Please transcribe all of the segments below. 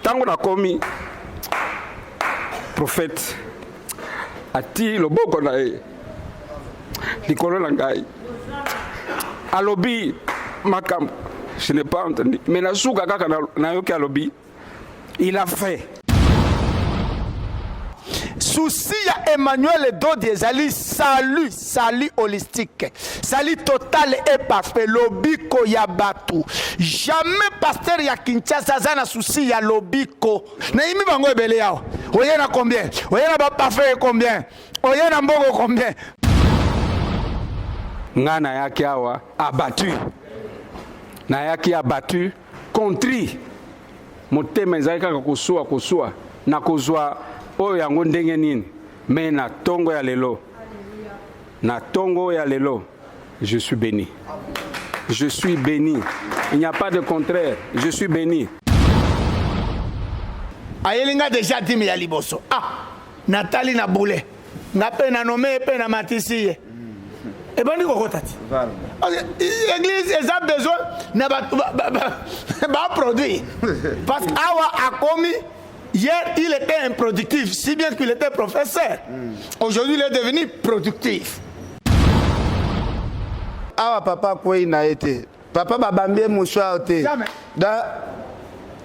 Ntango nakomi, prophète ati loboko na ye likolo na ngai, alobi makambo je n'ai pas entendu, mais nasuka kaka nayoki alobi il a fait. Souci ya Emmanuel Dodi ezali salut, salut holistique, salut total et parfait, lobiko ya bato. Jamais pasteur ya Kinshasa aza na souci ya lobiko. Nayimi bango ebele awa. Oye na combien? Oye na ba parfait combien? Oye na mbongo combien? Nga nayaki awa abattu, nayaki abattu, contrit, motema ezali kaka kosua kosua, nakozwa oyo yango ndenge nini? Me na tongo ya lelo, na tongo ya lelo, je suis béni, je suis béni, il n'y a pas de contraire, je suis béni. Ayeli nga deja dime ya liboso. Ah, natali na boule nga mpe na nome ye mpe na matisi ye, ebandi kokota ti église eza besoin na bato baproduire, parce que awa akomi. Hier, il était improductif, si bien qu'il était professeur. Aujourd'hui, il est devenu productif. Awa papa akwei na ye te, papa babambi ye mouchoir te,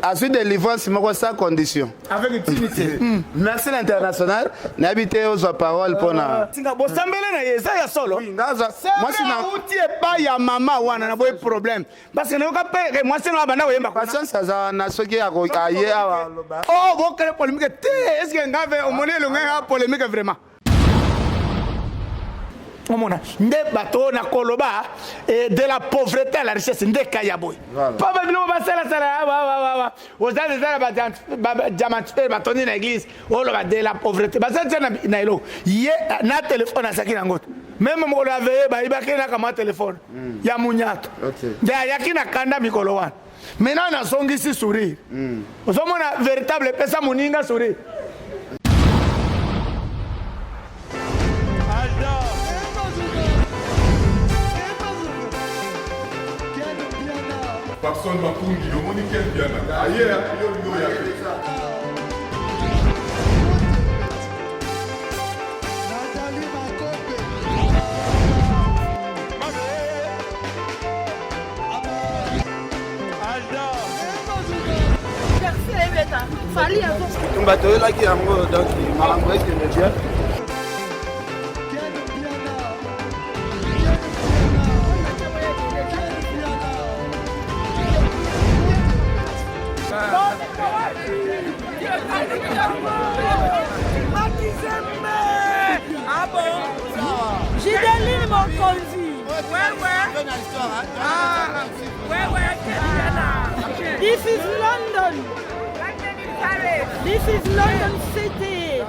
azwi délivrance moko sans condition. Avec dignité. Merci l'international. Nayebi te, ozwa parole mpona Tinga bosambele na ye eza ya solo. Mwasi na Auti epai ya mama wana na boye problème, parce que nayoka mpe mwasi na banda koyemba kuna. Patience aza wana, soki aye awa aloba. Oh, bokele polémique te. Est ce que nga ve omoni elongo ya polémique? Vraiment, omona nde bato oyo nakoloba de la pauvreté à la richesse nde ka ya boye. Mpo babiloko basalasala, oza eza na badiamantifere batondi na église, oloba de la pauvreté, baza tia na eloko ye na telefone azalaki nango te. Même mokolo ya veye bayibaki naka mwa telefone ya munyato, nde ayaki na kanda mikolo wana. Maintenant nazongisi sourire, ozomona véritable epesa moninga sourire. Papson Makungi, omoni Ken Mpiana aye yo olingi oya te. Tumba toyelaki yango, donc makambo ekende bien. Gideline Mokonzi. This is London. This is London City.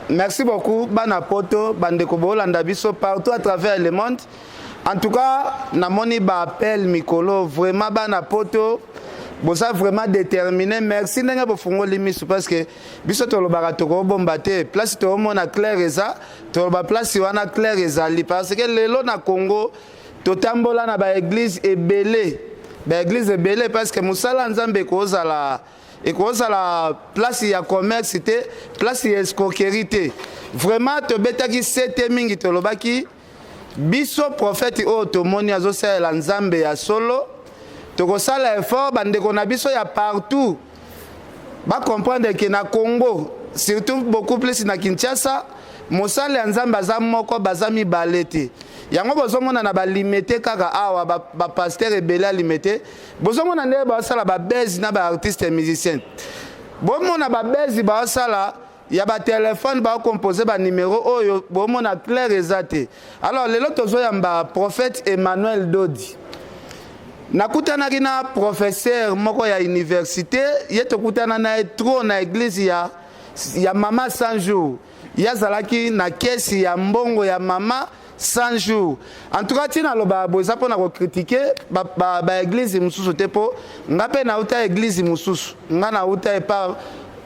Merci beaucoup bana poto, bandeko bolanda biso partout à travers le monde. En tout cas, namoni ba appel mikolo, vraiment bana poto boza vraiment déterminé. Merci ndenge bofungoli miso, parce que biso tolobaka, tokobomba te. Place toomona clair eza, toloba place wana clair ezali, parce que lelo na Congo totambola na baéglise ebele, baéglise ebele, parce que mosala Nzambe ekozala place ya commerce te, place ya escroquerie te. Vraiment tobetaki sete mingi, tolobaki biso prophète oyo tomoni azosalela Nzambe ya solo, tokosala effort bandeko na biso ya partout bacomprendre ke na Congo, surtout beaucoup plus na Kinshasa, mosali ya Nzambe aza moko, baza mibale te. Yango bozomona na balimete kaka awa, bapasteur ebele alimete, bozomona ndenge bazosala babese na baartiste musicien. Bomona babese bazosala ya batelefone, bakompose banimero oyo bomona clair eza te. Alors lelo tozoyamba prophète Emmanuel Dodi. Nakutanaki na professeur moko ya université, ye tokutana na ye trop na église ya mama 100 jours. Ye azalaki na kesi ya mbongo ya mama 100 jours. En tout cas, ntina alobaka boye eza mpona kocritiquer baéglise ba mosusu te, mpo nga mpe nauta église mosusu. Nga nauta epa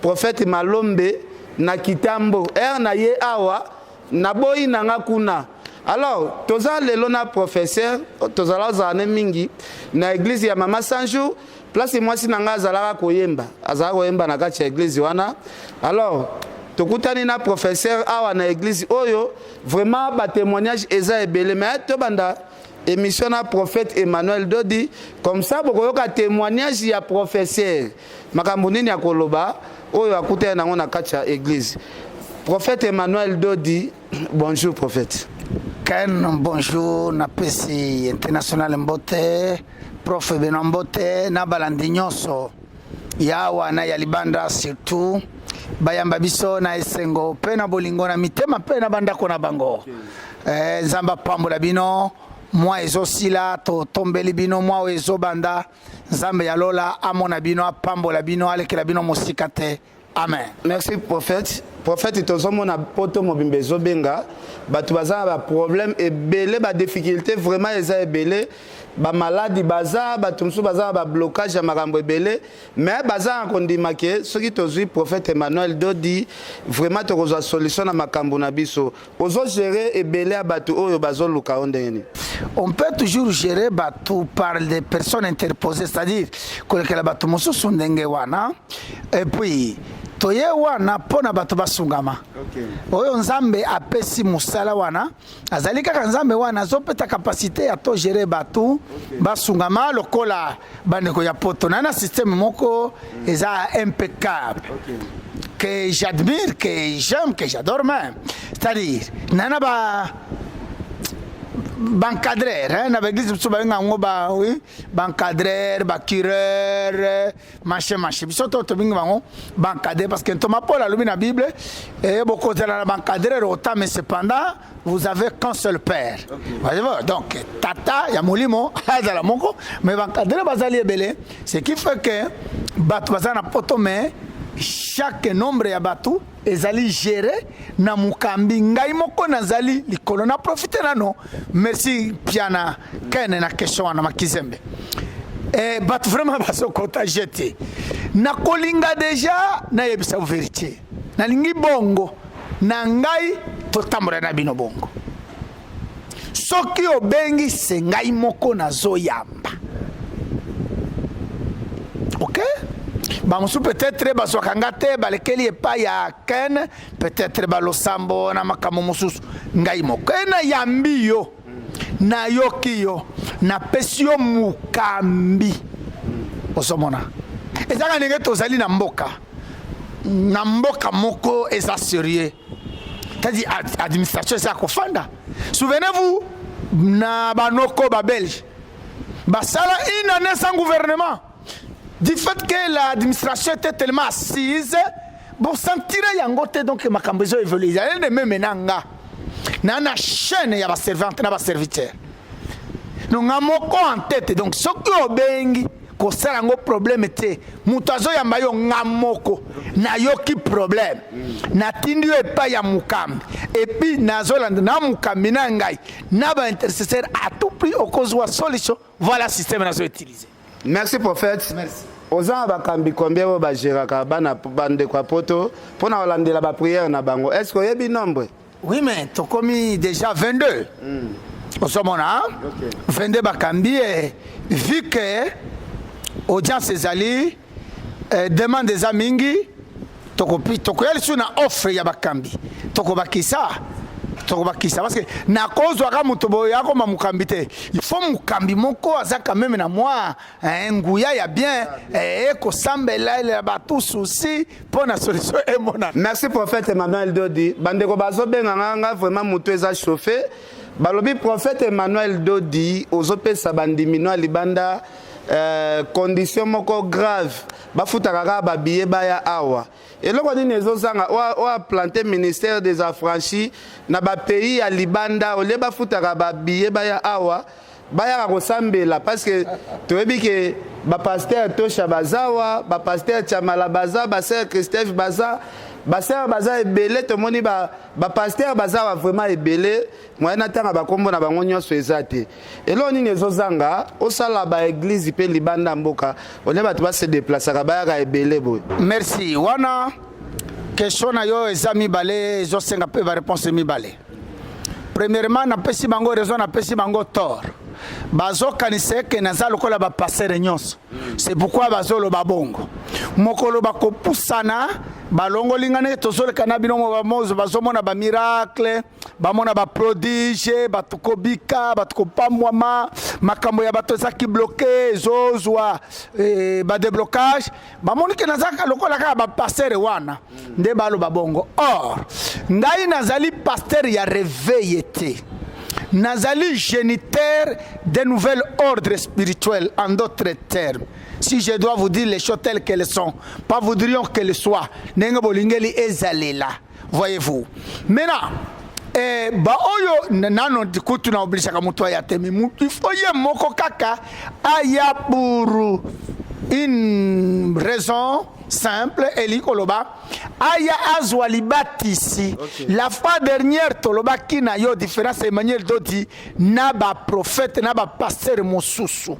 prophète Malombe na Kitambo ere na ye awa, naboyi na nga kuna. Alors toza lelo na professeur, tozala ozala ne mingi na église ya mama 100 jours. Place mwasi na ngai azalaka koyemba, azalaka koyemba na kati ya eglise wana. Alors tokutani na professeur awa na eglise oyo, vraiment ba témoignage eza ebele, mais tobanda émission na prophète Emmanuel Dodi, comme ça bokoyoka témoignage ya professeur, makambo nini ya koloba oyo akutani nango na kati ya église. Prophète Emmanuel Dodi, bonjour prophète. Ken, bonjour, napesi international mbote, prof Benoît mbote, na balandi nyonso ya awa na ya libanda, surtout bayamba biso na esengo mpe na bolingo na mitema mpe na bandako na bango. Nzambe apambola bino. Mwa ezosila, totombeli bino mwa oyo ezobanda. Nzambe ya lola amona bino, apambola bino, alekela bino mosika te. Amen. Merci prophète. Prophète, tozomona poto mobimba ezobenga, bato baza na baproblème ebele, badifficulté vraiment eza ebele, bamaladi baza, bato mosusu baza na bablocage ya makambo ebele, mais baza na kondima ke soki tozwi prophète Emmanuel Dodi, vraiment tokozwa solution na makambo na biso. Ozogérer ebele ya bato oyo bazoluka yo ndenge nini? On peut toujours gérer bato par des personnes interposées, c'est-à-dire kolekela bato mosusu ndenge wana. Et puis toye wana mpo na bato basungama. Oyo Nzambe apesi mosala wana azali kaka Nzambe wana azopeta capacité ya togérer bato basungama lokola bandeko ya poto na système moko eza impeccable, que j'admire, que j'aime, que j'adore même. C'est-à-dire, nana ba baencadreur, hein, na baeglise biso babenga yango ba, oui, baencadreur, bacureur, machin machin. Biso to tobengi bango baencadreur parce que ntoma Paul alobi na Bible e bokozala na baencadreur autant, mais cependant vous avez qu'un seul père. Voyez-vous? Donc tata ya molimo azala moko, mais baencadreur bazali ebele, ce qui fait que bato baza na poto, mais chaque nombre ya bato ezali géré na mokambi. Ngai moko nazali likolo na profite nano. Merci Piana Kene na question wana makizembe. Bato vraiment bazokota je te nakolinga déjà nayebisa vérité, nalingi bongo na ngai totambola na bino bongo. Soki obengi se ngai moko nazoyamba, ok, bamosusu peut-être bazwaka nga te, balekeli epai ya Ken, peut-être balosambo na makambo mosusu. Ngai moko e nayambi yo, nayoki yo, napesi yo mokambi. Ozomona ezaka ndenge tozali na mboka, na mboka moko eza sérieux, c'est-à-dire administration eza kofanda. Souvenez-vous na banoko babelge basala une année sans gouvernement du fait que l'administration était tellement assise, bosentire yango te. Donc makambo ezo évolue, ezali nde meme na nga na chaîne ya baservante na baserviteur, donc nga moko en tête. Donc soki obengi, kosala yango problème te. Moto azoyamba yo, nga moko nayoki problème, natindi yo epai ya mokambi, et puis nazolanda na mokambi na ngai na baintercesseur, à tout prix okozwa solution. Voilà système nazoutiliser. Merci prophète. Merci. Oza na bakambi combien oyo bagéraka bana bandeko ya poto mpona kolandela baprière na bango? Est ce que oyebi nombre? Oui, mais tokomi déjà 22. Ozomona 22 bakambi e, vu que audience ezali, demande eza mingi, tokoya lisusu na offre ya bakambi, tokobakisa parce que nakozwaka moto boye akoma mokambi te. Il faut mokambi moko aza quand même na mwa nguya ya bien, ekosambela elela bato susi mpo na solution emonana. Merci prophète Emmanuel Dodi. Bandeko bazobenga nga, nga vraiment moto eza chauffe. Balobi prophète Emmanuel Dodi ozopesa bandimino ya libanda condition moko grave, bafutaka kaka babillet baya awa. Eloko nini ezozanga oyo aplante ministère des affranchis na bapays ya libanda olie bafutaka babillet baya awa, bayaka kosambela? Parce que toyebi ke bapasteur Tosha bazawa, bapasteur Chamala baza, basœur Christophe baza, basœur baza ebele. Tomoni bapasteur bazawa vraiment ebele, moyen na ntanga bakombo na bango nyonso eza te. Eloko nini ezozanga osala baeglise mpe libanda mboka olie bato base déplaçaka bayaka ebele boye? Merci. Wana question na yo eza mibale, ezosenga mpe baréponse mibale. Premièrement, napesi bango raison, napesi bango tort. Bazokanisa eke naza lokola bapastere nyonso. C'est pourquoi bazoloba bongo. Mokolo bakopusana balongoli nga ndenge tozoleka na bino bamozo bazomona bamiracle, bamona baprodige, bato kobika, bato kopambwama, makambo ya bato ezaki bloke ezozwa eh, badeblocage, bamoni ke naza lokola kaka bapastere wana nde baloba bongo. Or ngai nazali pastere ya reveille te, nazali géniteur d'un nouvel ordre spirituel. En d'autres termes, si je dois vous dire les choses telles qu'elles sont, pas voudrions qu'elles soient ndenge bolingeli ezalela, voyez-vous. Maintenant, eh, baoyo nano kutu na obligeaka moto aya te, mais il faut ye moko kaka aya pour une raison simple, elingi koloba aya azwa libatisi. La fois dernière tolobaki na yo différence Emmanuel Dodi na baprofete na bapastere mosusu.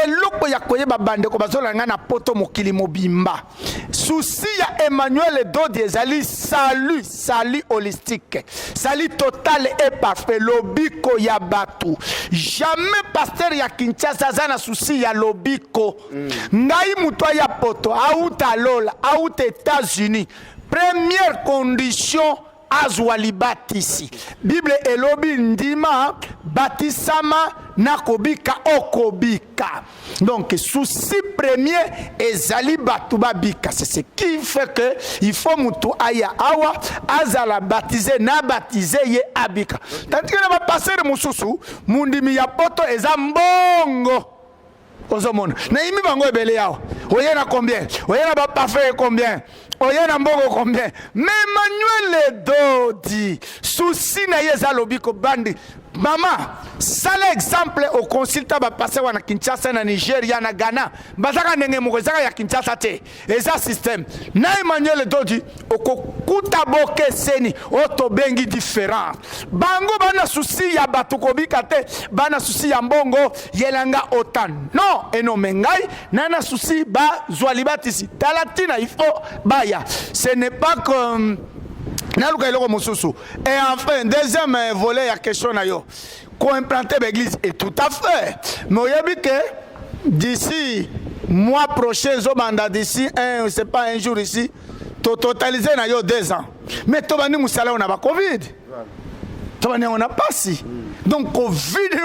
Eloko ya koyeba, bandeko bazolanda ngai na poto, mokili mobimba, souci ya Emmanuel Dodi ezali salut, salut holistique, salut total et parfait, lobiko ya bato. Jamais pasteur ya Kinshasa aza na souci ya lobiko. Ngai moto aya poto, auta lola, auta États-Unis, première condition azwa libatisi. Bible elobi ndima, batisama na kobika, okobika. Donc souci premier ezali bato babika. C'est ce qui fait que il faut moto aya awa azala baptisé na baptisé ye abika. Tandis que na bapastere mosusu, mundimi ya poto eza mbongo. Ozomona nayimi bango ebele awa, oye na combien, oye na baparfum combien, oye na mbongo combien. Mais Emmanuel Dodi, souci na ye eza lobiko. Bandi mama, sala exemple, oconsulta bapasteur wana Kinshasa, na Nigeria, na Ghana, bazaka ndenge moko, ezaka ya Kinshasa te, eza système. Na Emmanuel Dodi okokuta bokeseni oyo tobengi différence. Bango bana souci ya bato kobika te, bana souci ya mbongo, yelanga autant non enome. Ngai na souci bazwa libatisi. Tala ntina il faut baya, ce n'est pas que naluka eloko mosusu. Et enfin, deuxième volet ya question na yo, koimplanter baeglise, et tout à fait, mais oyebi ke d'ici mois prochain ezobanda, d'ici un, c'est pas un jour ici, tototalise na yo 2 ans. Mais tobandi mosala oyo na bacovid, tobandi yango na pasi. Donc Covid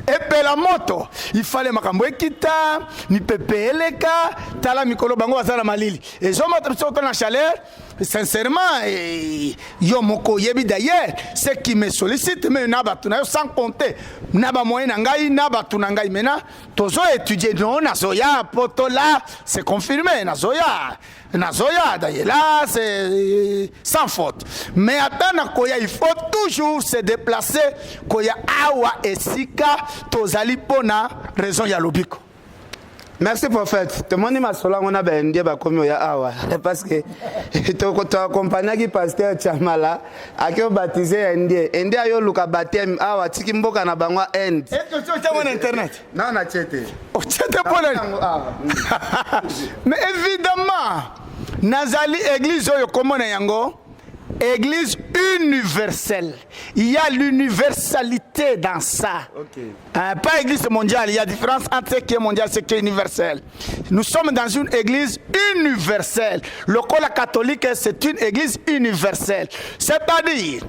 epela moto, ifale makambo ekita, mipepe eleka. Tala mikolo bango baza na malili, ezomata, biso to na chaleur. Sincèrement, eh, yo moko oyebi d'ailleurs ce qui me sollicite, mais na bato na yo, sans compter na bamoyen na ngai na bato na ngai. Maintenant tozo étudier. Non, nazoya poto là, c'est confirmé, nazoya, nazoya d'ailleurs là, c'est sans faute. Mais ata na koya, il faut toujours se déplacer koya awa esika tozali mpona raison ya lobiko. Merci prophète. Tomoni masolo yango na baindie bakomi oya awa, parce que toaccompagnaki pasteur Chamala ake obaptiser ya indien. Indien ayoluka baptême awa, atiki mboka na bango Inde. Otiango na internet? Na natie te. Otie te mpona Yango awa. Mais évidemment, nazali église oyo komona yango église universelle. Il y a l'universalité dans ça. Hein, pas église mondiale. Il y a différence entre ce qui est mondial et ce qui est universel. Nous sommes dans une église universelle. Le la catholique, c'est une église universelle. C'est-à-dire,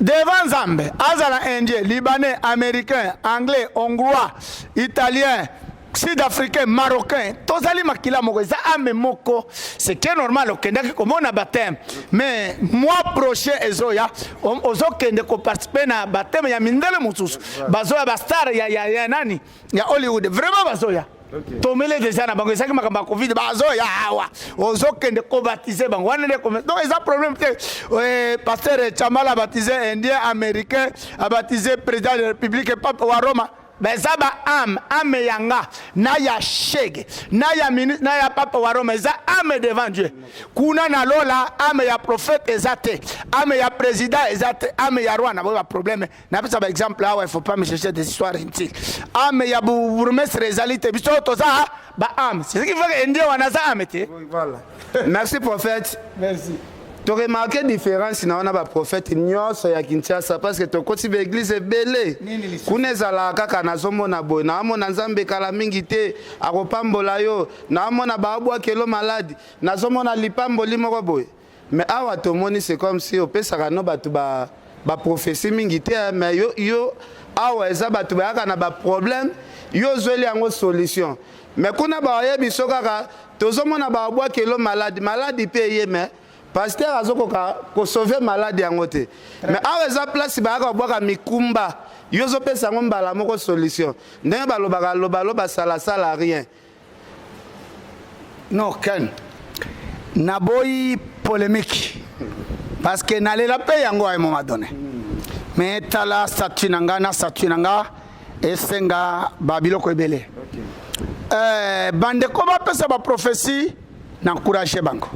devant Nzambe, azala indien, libanais, américain, anglais, hongrois, italien, sud-africain, marocain, tozali makila moko, eza âme moko. Ce qui est normal, okendaki komona baptême, mais mois prochain ezoya, ozokende koparticiper na baptême ya mindele mosusu. Bazoya, bastar ya nani, ya Hollywood, vraiment bazoya. Tomele déjà na bango, ezalaki makambo ya Covid, bazoya awa, ozokende kobaptiser bango wana nde. Donc eza problème te. Pasteur Chamala abaptiser indien, américain, abaptiser président de la République, pape wa Roma, baza ba âme. Âme ya nga na ya shege na ya ministre na ya papa wa Rome eza âme devant Dieu. Kuna na lola, âme ya prophète eza te, âme ya président eza te, âme ya roi na boye baproblème. Napesa baexemple awa, il faut pas me chercher des histoires inutiles. Âme ya bourgmestre ezali te. Biso toza ba âme. C'est ce qui fait que indien wana aza âme te. Voilà. Merci prophète. Merci. To remarquer différence na wana ba prophète nyonso ya Kinshasa parce que tokoti ba église ebele. Kuna ezalaka kaka nazomona boye, naomona Nzambe kala mingi te akopambola yo, naomona baabwakelo maladi, nazomona lipamboli moko boye. Mais awa tomoni c'est comme si opesaka no bato ba ba prophétie mingi te, mais yo, yo awa eza bato bayaka na ba problème, yo ozweli yango solution. Mais kuna bayebi so kaka tozomona babwakelo maladi, maladi mpe eye, mais pasteur azokoka kosauve maladi yango te. Mais awa eza place bayaka kobwaka mikumba, yo ozopesa yango mbala moko solution. Ndenge balobaka lobaloba salasala rien. Non, Ken, naboyi polémique parce que nalela mpe yango à un moment donné. Mais tala statut na nga na statut na nga esenga babiloko ebele. Bandeko bapesa baprophétie, na encourage bango.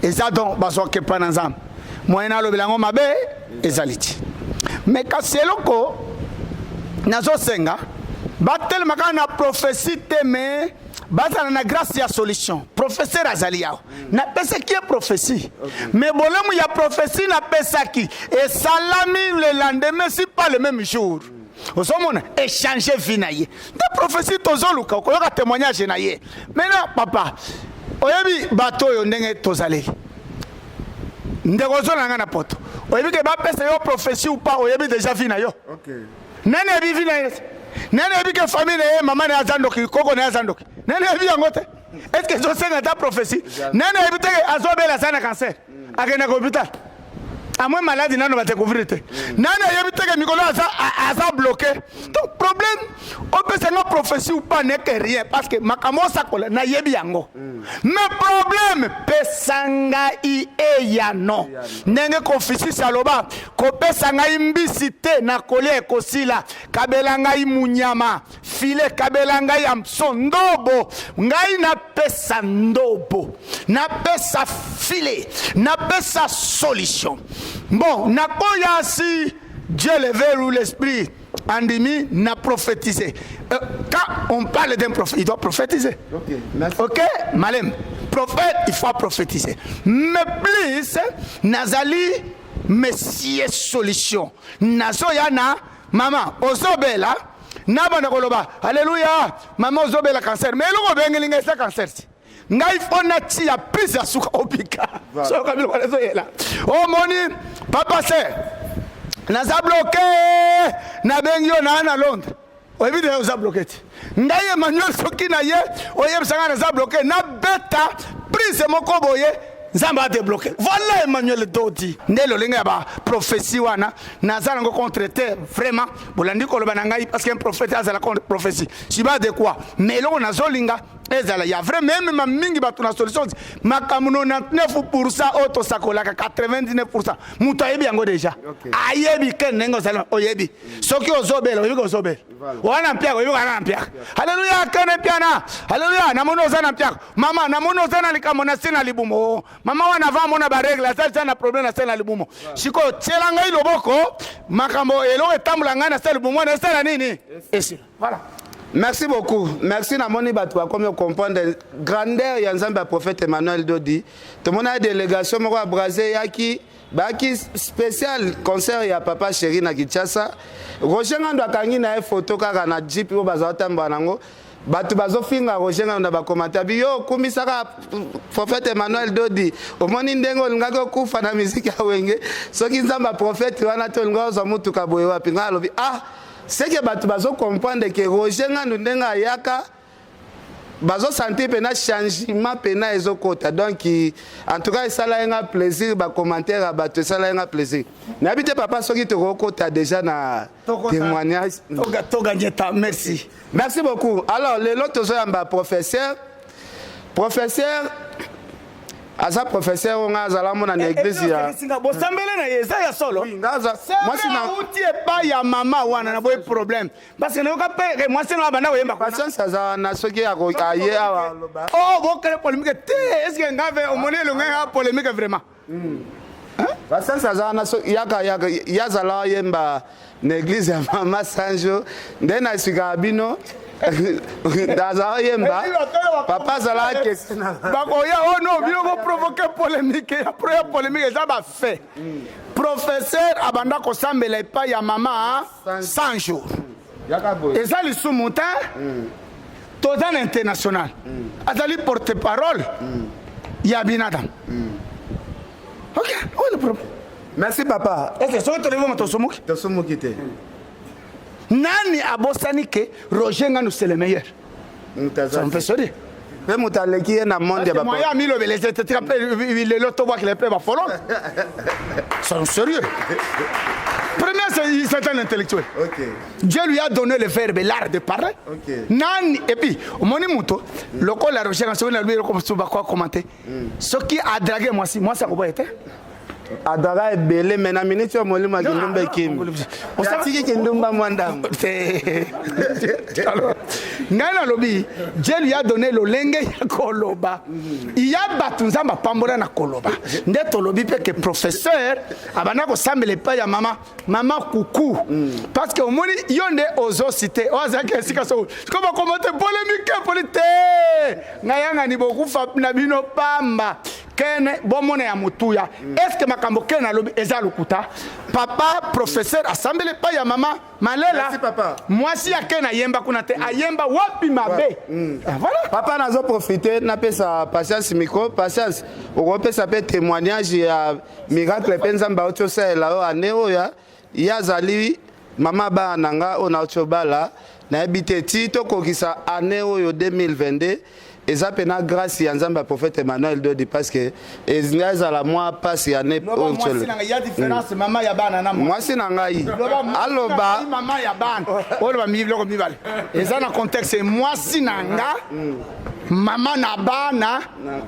Eza donc bazwaka epai na Nzambe, moyen nalobela yango mabe ezali ti. Mais kasi eloko nazosenga, batelema kaka na prophétie te, mais bazala na grâce ya solution. Professeur azali awa, napesaki ye prophétie, mais bolemu ya prophétie napesaki esalami le lendemain, si pas le même jour. Ozomona échange vie na ye nde prophétie tozoluka, okoyoka témoignage na ye. Maintenant, papa, oyebi bato oyo ndenge tozaleli. Ndeko ozona nga na poto, oyebi ke bapesa yo prophétie ou pas, oyebi déjà vie na yo. Nani ayebi vie na ye? Nani ayebi ke famille na ye, mama na ye aza ndoki, koko na ye aza ndoki? Nani ayebi yango te? Est ce que ezosenga ata prophétie? Nani ayebi te ke azobela, aza na cancer, akendaka hôpital, amwe maladi nano badécouvrir te? Nani ayebi te ke mikolo aza, aza bloqué? Donc problème, opesanga prophétie ou pas, neke rien, parce que makambo osakola nayebi yango. Mais problème, pesa ngai eyano. Ndenge Confucius aloba, kopesa ngai mbisi te na kolia ekosila, kabela ngai munyama filet, kabela ngai hameçon, ndobo. Ngai napesa ndobo, napesa filet, napesa solution. Bon, nakoya si Dieu le veut ou l'esprit andimi na prophétiser. Quand on parle d'un prophète, il doit prophétiser. Ok, merci. Ok, malem prophète, il faut prophétiser, mais plus nazali monsieur solution. Nazoya na mama ozobela, nabanda koloba: "Alleluya, mama ozobela cancer." Mais eloko obengeli ngai eza cancer ti. Ngai fo natia prise ya suka, obika. Soyoka biloko nazoyela, omoni papa se naza bloqué, nabengi yo naa na Londres, oyebi deja oza bloqué ti. Ngai Emmanuel, soki na ye oyebisa ngai naza bloqué, nabeta prise moko boye, Nzambe adébloqué. Voilà, Emmanuel Dodi nde lolenge ya baprophétie wana naza nango contre te. Vraiment, bolandi koloba na ngai, parce que un prophète azala contre prophétie siba de quoi? Mais eloko nazolinga ezala ya vrai, même ma mingi bato na solution, makambo 99 % oyo tosakolaka, 99 %, moto ayebi yango déjà. Ayebi ke ndenge ozali, oyebi soki ozobela, oyebi kozobela wana mpiaka, oyebi wana na mpiaka. Alleluya, kene mpiana, alleluya, namoni oza na mpiaka. Mama, namoni oza na likambo na se na libumu. Mama wana ava amona barègles, aza eza na problème na se na libumu. Sikoyo tiela ngai loboko, makambo eloko etambola ngai na se libumu wana esala nini? Esila. Voilà. Merci beaucoup, merci. Namoni bato bakomi comprendre grandeur ya Nzambe ya prophète Emmanuel Dodi. Tomoni ya délégation moko ya Brazil eyaki, bayaki spécial concert ya Papa Chéri na Kinshasa. Roger Ngando akangi na ye photo kaka na jeep oyo bazala tambola nango. Bato bazofinga Roger Ngando na bacommentaire bi: "Yo okumisaka prophète Emmanuel Dodi, omoni ndenge olingaki okufa na miziki ya Wenge. Soki Nzambe ya prophète wana te, olingaki ozwa mutuka boye wapi?" Ngai alobi: "Ah, seke bato bazocomprendre ke Roger Ngando ndenge ayaka, bazosentir mpena changement mpena ezokota." Donc en tout cas, esala ye nga plaisir, bacommentaire ya bato esala ye nga plaisir. Nayebi te, papa, soki tokokota déjà na témoignage. Toganye ta, merci. Merci beaucoup. Alors lelo tozoyamba professeur. Professeur aza professeur oyo ngai azala mona na église ya Bosambele na ye eza ya solo. Mwasi na Auti epai ya mama wana na boye problème, parce que nayoka mpe mwasi na banda koyemba. Patience aza wana, soki aye awa aloba. Oh, bokele polémique te. Est ce que nga ve omoni elongo ya polémique vraiment? Patience aza wana, yaka yaka ye azala oyemba na église ya mama Sanjo. Nde na esikaka bino. Azala yemba papa azalaka question bakoya o oh no bino boprovoke polémique ya pro ya polémique eza bafait. Professeur abanda kosambela epai ya mama 100 jours, eza lisumu te. Toza na international, azali porte parole ya binadam. Ok, oyo le problème. Merci papa. Est-ce soki tolebi bongo tosumuki? Tosumuki te. Nani abosani ke Roger Nganu, c'est le meilleur? Ça me fait sourire. Mpe moto aleki ye na monde ya moyen amilobela ete tika mpe lelo tobwakela mpe bafololo. Sont sérieux. Premier, c'est un intellectuel. Dieu lui a donné le verbe, l'art de parler. Nani, et puis omoni moto lokola Roger Nganu, soki nalobi eloko mosusu bakoa commenter. Soki adrague mwasi, mwasi akoboya te. Adara ebele, me na miniti oyo molimo ya kindumba ekimi, atiki kindumba mwa ndambo. Alors, ngai nalobi Dieu lui a donné lolenge ya koloba. Ya bato Nzambe apambola na koloba. Nde tolobi mpe ke professeur abanda kosambela epai ya mama kuku, parce que omoni yo nde ozosite oyo azalaki esika so siko bakoma te polémique poli te. Ngai yangani bokufa na bino pamba. Kene bomona ya motuya, est ce que makambo kene alobi eza lokuta? Papa professeur asambeli epai ya mama Malela. Merci, papa. Mwasi ya kene ayemba kuna te, ayemba wapi mabe? Ah, voilà. Papa, nazoprofite napesa Patience micro. Patience, okopesa mpe témoignage ya miracle mpe Nzambe auti osalela oyo ane oyo. Ye azali mama bana na nga oyo nauti obala. Nayebi te ti tokokisa ane oyo 2022, eza mpena grâce ya Nzambe ya prophète Emmanuel Dodi, parce que ezinga ezala mwa mpasi ya ne. Loba mwasi na ngai, ya différence mama ya bana na mwasi na ngai. Loba mwasi na aloba ngai, mama ya bana. Oloba biloko mibale eza na contexte: mwasi na nga, mama na bana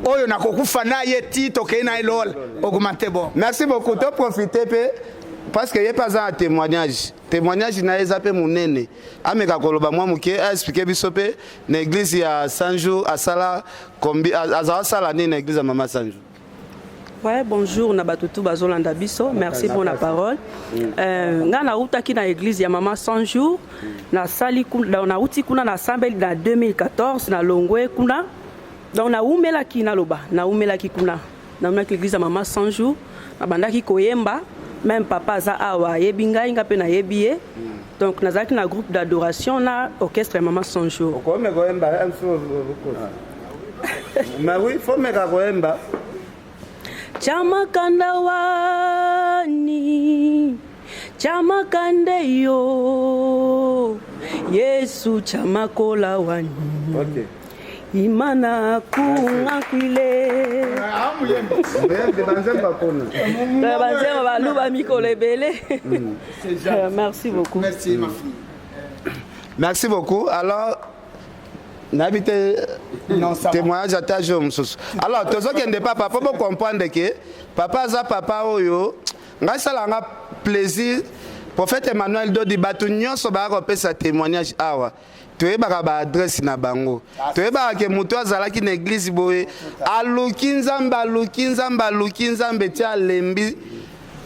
oyo nakokufa na ye ti tokei na ye lola. Augmente bon. Merci beaucoup. Toprofite mpe parce que ye mpe aza na témoignage. Témoignage na ye eza mpe monene. Ameka koloba mwa moke, aexplike biso mpe na église ya 100 jours asala kombi, azala asala nini na église ya mama 100 jours. Ouais, bonjour na bato tout bazolanda biso. Merci pour la parole. Nga nautaki na église ya mama 100 jours. Nasali nauti kuna, nasambeli na 2014, nalongwe kuna. Donc naumelaki, naloba naumelaki kuna. Naumelaki église ya mama 100 jours. Nabandaki koyemba. Même papa aza awa ayebi ngai, nga mpe nayebi ye. Donc nazalaki na groupe d'adoration na orchestre ya mama 100 jours. Okomeka koyemba? Mais oui, faut meka koyemba. Chamakanda wani, chamakande yo Yesu, chamakola wani. Imana kunga kwile. Muyembe banzembo akona. Banzembo baluba mikolo ebele. Merci beaucoup. Merci ma fille. Merci beaucoup. Alors nayebi te. Non, ça va. Témoignage ata jour mosusu. Alors tozokende papa mpo bocomprendre ke papa aza papa oyo ngai salanga plaisir, prophète Emmanuel Dodi. Bato nyonso baya kopesa témoignage awa, toyebaka baadresse na bango, toyebaka ke moto azalaki na église boye, aluki Nzambe, aluki Nzambe, aluki Nzambe ti alembi,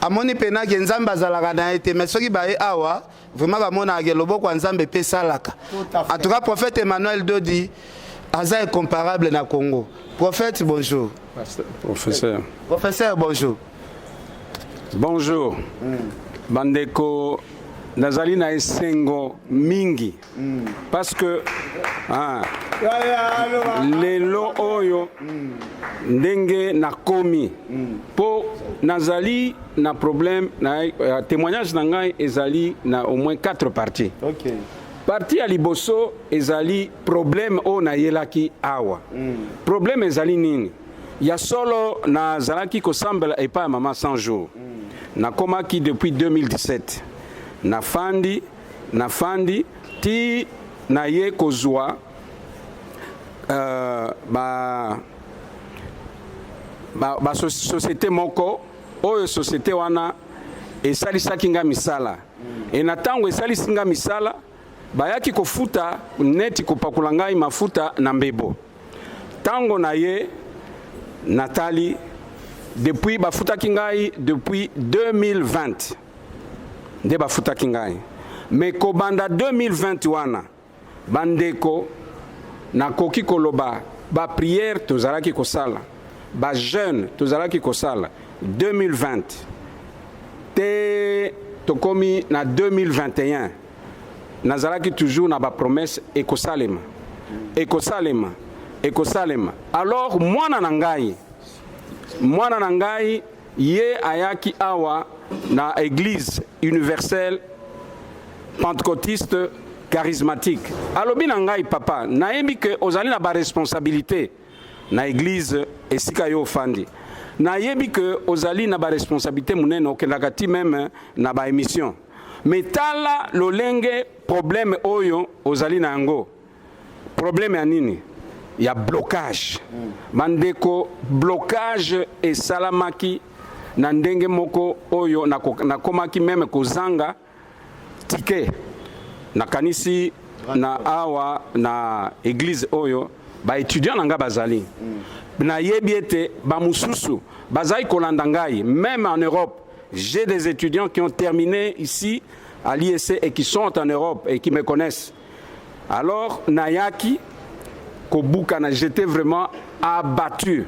amoni mpena ke Nzambe azalaka na ye te. Mais soki baye awa, vraiment bamonaka ke loboko ya Nzambe mpe esalaka. En tout cas, prophète Emmanuel Dodi aza incomparable na Congo. Prophète, bonjour. Professeur. Professeur, bonjour. Bonjour bandeko. Nazali na esengo mingi parce que, ah, lelo oyo ndenge nakomi mpo nazali na problème na témoignage na ngai ezali na au moins quatre parties. Partie ya liboso ezali problème oyo nayelaki awa. Problème ezali nini? Ya solo, nazalaki kosambela epai ya mama 100 jours. Nakomaki depuis 2017, nafandi, nafandi ti naye kozwa ba société moko oyo. Société wana esalisaki nga misala. E na ntango esalisi nga misala, bayaki kofuta neti kopakola ngai mafuta na mbebo. Ntango na ye natali, depuis bafutaki ngai depuis 2020 nde bafutaki ngai. Mais kobanda 2020 wana Bandeko, nakoki koloba ba prière tozalaki kosala, ba jeûne tozalaki kosala 2020 te tokomi na 2021, nazalaki toujours na ba promesse ekosalema, ekosalema, ekosalema. Alors mwana na ngai, mwana na ngai ye ayaki awa na église universelle pentecôtiste charismatique. Alobi na ngai, papa, nayebi ke ozali na baresponsabilité na église esika yo ofandi, nayebi ke ozali na baresponsabilité monene, okendaka ti même na baémission, mais tala lolenge problème oyo ozali na yango. Problème ya nini? Ya blocage. Bandeko, blocage esalamaki na ndenge moko oyo nakomaki même kozanga ticket. Nakanisi na awa na église oyo baétudiant na ngai bazali, nayebi ete bamosusu bazali kolanda ngai même en Europe. J'ai des étudiants qui ont terminé ici à l'ISC et qui sont en Europe et qui me connaissent. Alors nayaki kobukana, j'étais vraiment abattu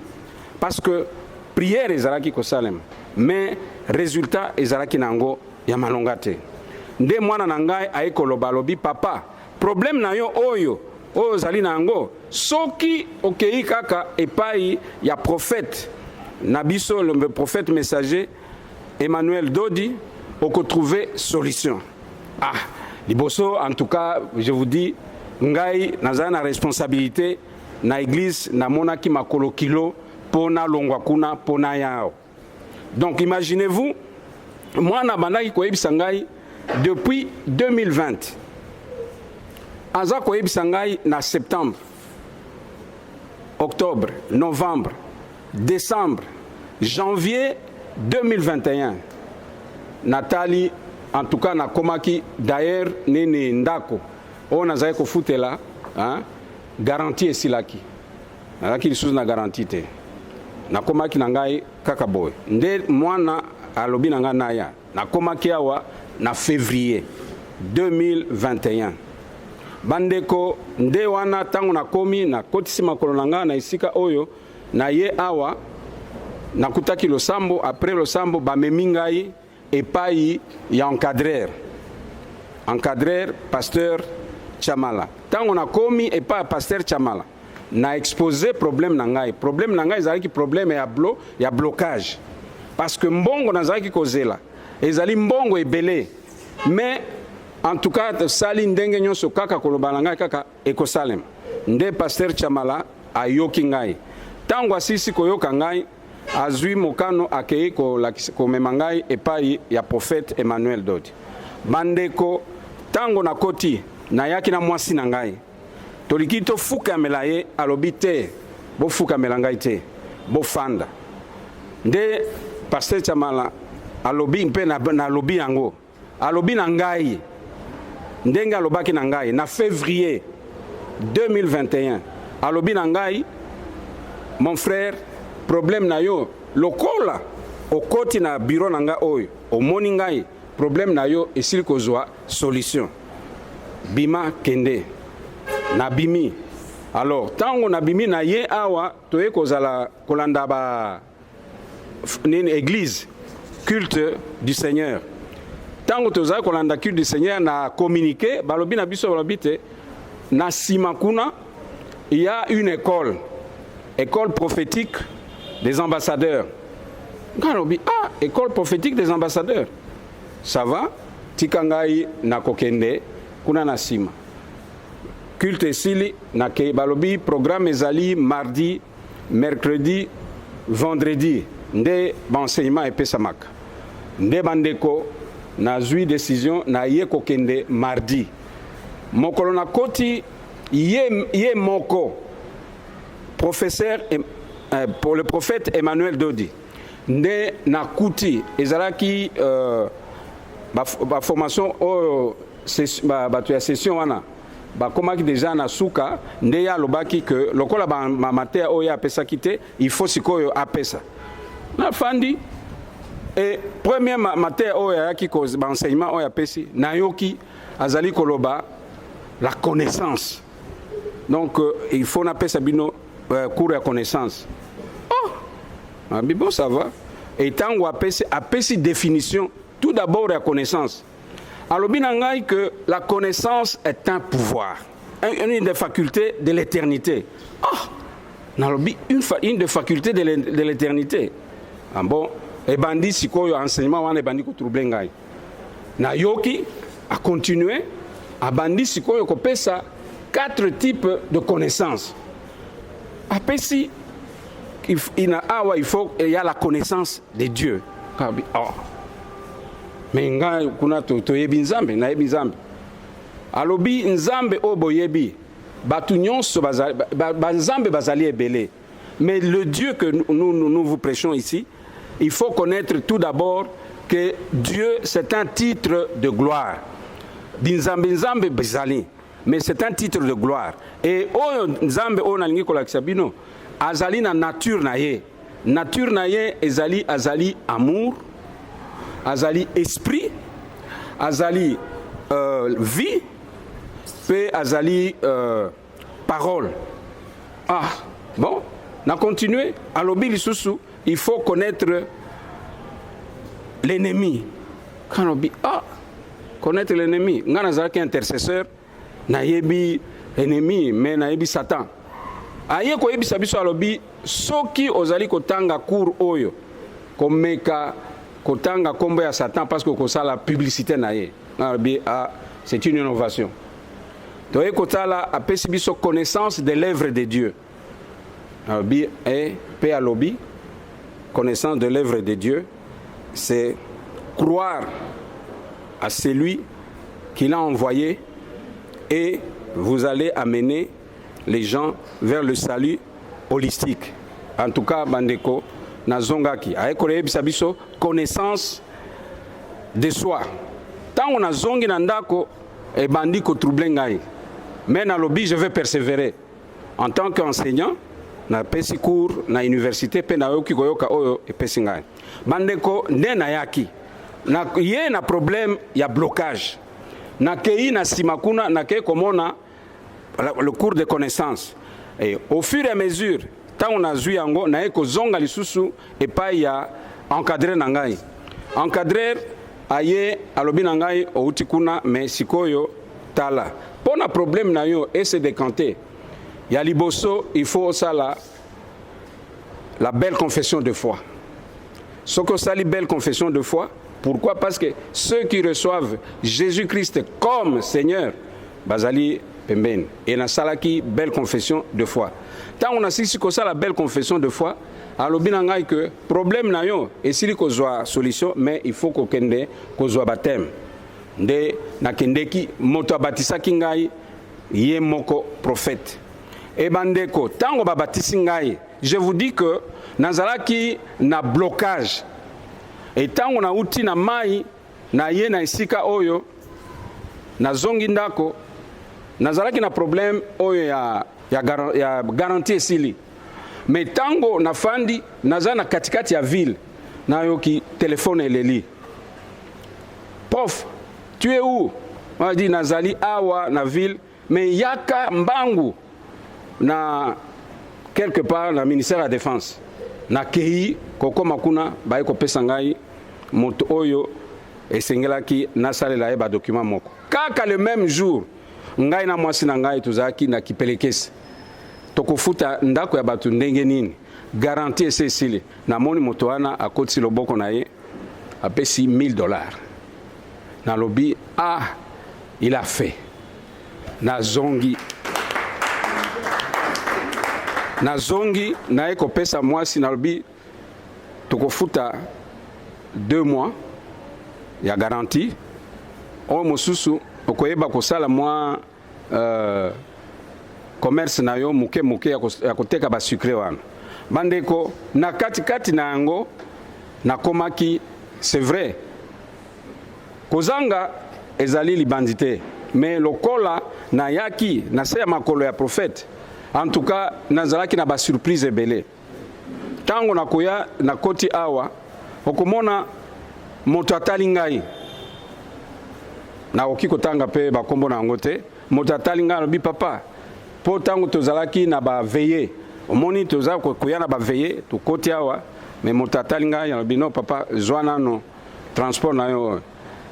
parce que prière ezalaki kosalema, mais résultat ezalaki nango ya malonga te. Nde mwana na ngai aye koloba, alobi, papa, problème na yo oyo oyo ozali na yango, soki okei kaka epai ya prophète na biso, le prophète messager Emmanuel Dodi, okotrouve solution. Ah, liboso, en tout cas, je vous dis, ngai nazali na responsabilité na église, namonaki makolo kilo mpo nalongwa kuna mpo naya awa. Donc imaginez-vous, mwana abandaki koyebisa ngai depuis 2020, aza koyebisa ngai na septembre, octobre, novembre, décembre, janvier 2021. Natali, en tout cas nakomaki d'ailleurs nini, ndako oyo nazali kofutela, hein, garantie esilaki, nazalaki lisusu na garantie te. Nakomaki na ngai kaka boye. Nde mwana alobi na ngai naya. Nakomaki awa na février 2021. Bandeko, nde wana ntango nakomi, nakotisi makolo na ngai na esika oyo na ye awa, nakutaki losambo. Après losambo, bamemi ngai epai ya encadreur, encadreur pasteur Chamala. Ntango nakomi epai ya pasteur Chamala, na expose problème na ngai. Problème na ngai ezalaki problème ya blocage, parce que mbongo nazalaki kozela ezali mbongo ebele, mais en tout cas tosali ndenge nyonso, kaka koloba na ngai kaka ekosalema. Nde pasteur Chamala ayoki ngai. Ntango asilisi koyoka ngai, azwi mokano, akei komema ngai epai ya prophète Emmanuel Dodi. Bandeko, ntango nakoti, nayaki na mwasi na ngai, toliki tofukamela ye. Alobi te, bofukamela ngai te, bofanda. Nde pasteur Chamala alobi mpe nalobi yango, alobi na ngai ndenge alobaki na ngai na février 2021. Alobi na ngai, mon frère, problème na yo, lokola okoti na bureau na ngai oyo, omoni ngai, problème na yo esili kozwa solution, bima, kende. Nabimi. Alors ntango nabimi na ye awa, toye kozala kolanda ba nini, église, culte du Seigneur. Ntango tozali kolanda culte du Seigneur, na communiqué balobi na biso, balobi te na nsima kuna il y a une école, école prophétique des ambassadeurs. Ngai nalobi, ah, école prophétique des ambassadeurs, ça va, tika ngai nakokende kuna na nsima. Culte esili, nakei. Balobi programme ezali mardi, mercredi, vendredi nde baenseignement epesamaka. Nde bandeko, nazwi décision, naye kokende mardi. Mokolo nakoti, ye, ye moko professeur, pour le prophète Emmanuel Dodi, nde nakuti ezalaki baformation ba oyo bato ya session wana bakomaki déjà na suka. Nde ye alobaki ke lokola bamateya oyo ye apesaki te, il faut sikoyo apesa. Nafandi e premier mateya oyo ayaki, baenseignement oyo apesi, nayoki azali koloba. La connaissance. Donc euh, il faut napesa bino euh, cours ya connaissance. Oh! Abi bon ça va. Et tango apesi apesi définition tout d'abord ya connaissance. Alobi na ngai que la connaissance est un pouvoir, une des facultés de l'éternité. Oh! Nalobi une, une des facultés de l'éternité. Ah bon, ebandi sikoyo enseignement wana ebandi ko troubler ngai. Nayoki a continuer abandi sikoyo kopesa quatre types de connaissances. Apesi ina awa il faut il y a la connaissance de Dieu. Kabi oh. Mais ngai kuna toyebi Nzambe, nayebi Nzambe. Alobi Nzambe oyo boyebi bato nyonso banzambe bazali ebele. Mais le Dieu que nous, nous, nous vous prêchons ici, il faut connaître tout d'abord que Dieu, c'est un titre de gloire. Binzambe nzambe bizali, mais c'est un titre de gloire. Et oyo nzambe oyo nalingi kolakisa bino, azali na nature na ye. Nature na ye ezali azali amour, azali esprit, azali euh, vie, pe azali euh, parole. Ah, bon, na continuer, alobi lisusu, il faut connaître l'ennemi. Quand alobi, ah, connaître l'ennemi. Nga nazalaki intercesseur, nayebi ennemi, mais nayebi Satan. Aye koyebisa biso alobi, soki ozali kotanga cours oyo, komeka kotanga kombo ya Satan parce que okosala publicité na ye. Alobi, ah, c'est une innovation. Toye kotala apesi biso connaissance de l'œuvre de Dieu. Alobi, e pe alobi, connaissance de l'œuvre de Dieu, c'est croire à celui qui l'a envoyé et vous allez amener les gens vers le salut holistique. En tout cas, bandeko, nazongaki aye koyebisa biso connaissance de soi. Ntango nazongi na ndako ebandi kotroubler ngai, mais nalobi je vais persévérer en tant qu'enseignant. Napesi cours na université mpe nayoki koyoka oyo epesi ngai. Bandeko, nde nayaki na ye na problème ya blocage. Nakei na nsima kuna, nakei komona le cours de connaissance et au fur et à mesure ntango nazwi yango, naye kozonga lisusu epai ya encadreur na ngai. Encadreur aye alobi na ngai, outi kuna, mais sikoyo tala, mpo na problème na yo ese décanté ya liboso, il faut osala la belle confession de foi. Soki osali belle confession de foi, pourquoi? Parce que ceux qui reçoivent Jésus-Christ comme Seigneur bazali pembeni. E nasalaki belle confession de foi. Ntango nasilisi kosala belle confession de foi, alobi na ngai que problème na yo esili kozwa solution, mais il faut kokende kozwa baptême. Nde nakendeki, moto abatisaki ngai ye moko prophète. E bandeko, ntango babatisi ngai, je vous dis que nazalaki na blocage. E ntango nauti na mai, na ye na esika oyo nazongi ndako, nazalaki na problème oyo ya garantie esili. Mais ntango nafandi, naza na katikati ya ville, nayoki telefone eleli: "Prof, tu es où?" Dit: "Nazali awa na ville, mais yaka mbangu na quelque part na ministère ya Défense." Nakei kokóma kuna, baye kopesa ngai moto oyo esengelaki nasalela ye badocument moko. Kaka le même jour, ngai na mwasi na ngai tozalaki na kipelekesi, tokofuta ndako ya bato ndenge nini? Garantie ese esili. Namoni moto wana akotisi loboko na ye, apesi 1000 $. Nalobi: "Ah, il a fait." Nazongi, naye kopesa mwasi, nalobi tokofuta 2 mois ya garantie, oyo mosusu okoyeba kosala mwa commerce na yo moke moke ya koteka basucre wana. Bandeko, na katikati na yango nakomaki, c'est vrai, kozanga ezali libandi te, mais lokola nayaki na se ya makolo ya prophète, en tout cas nazalaki na basurprise ebele. Ntango nakoya, nakoti awa, okomona moto atali ngai, nakoki kotanga mpe bakombo na yango te. Moto atali ngai, alobi: "Papa, mpo ntango tozalaki na baveillée, omoni toza koya na baveillée, tokoti awa." Mais moto atali ngai, alobi: "Non, papa, zwa nano transport na yo."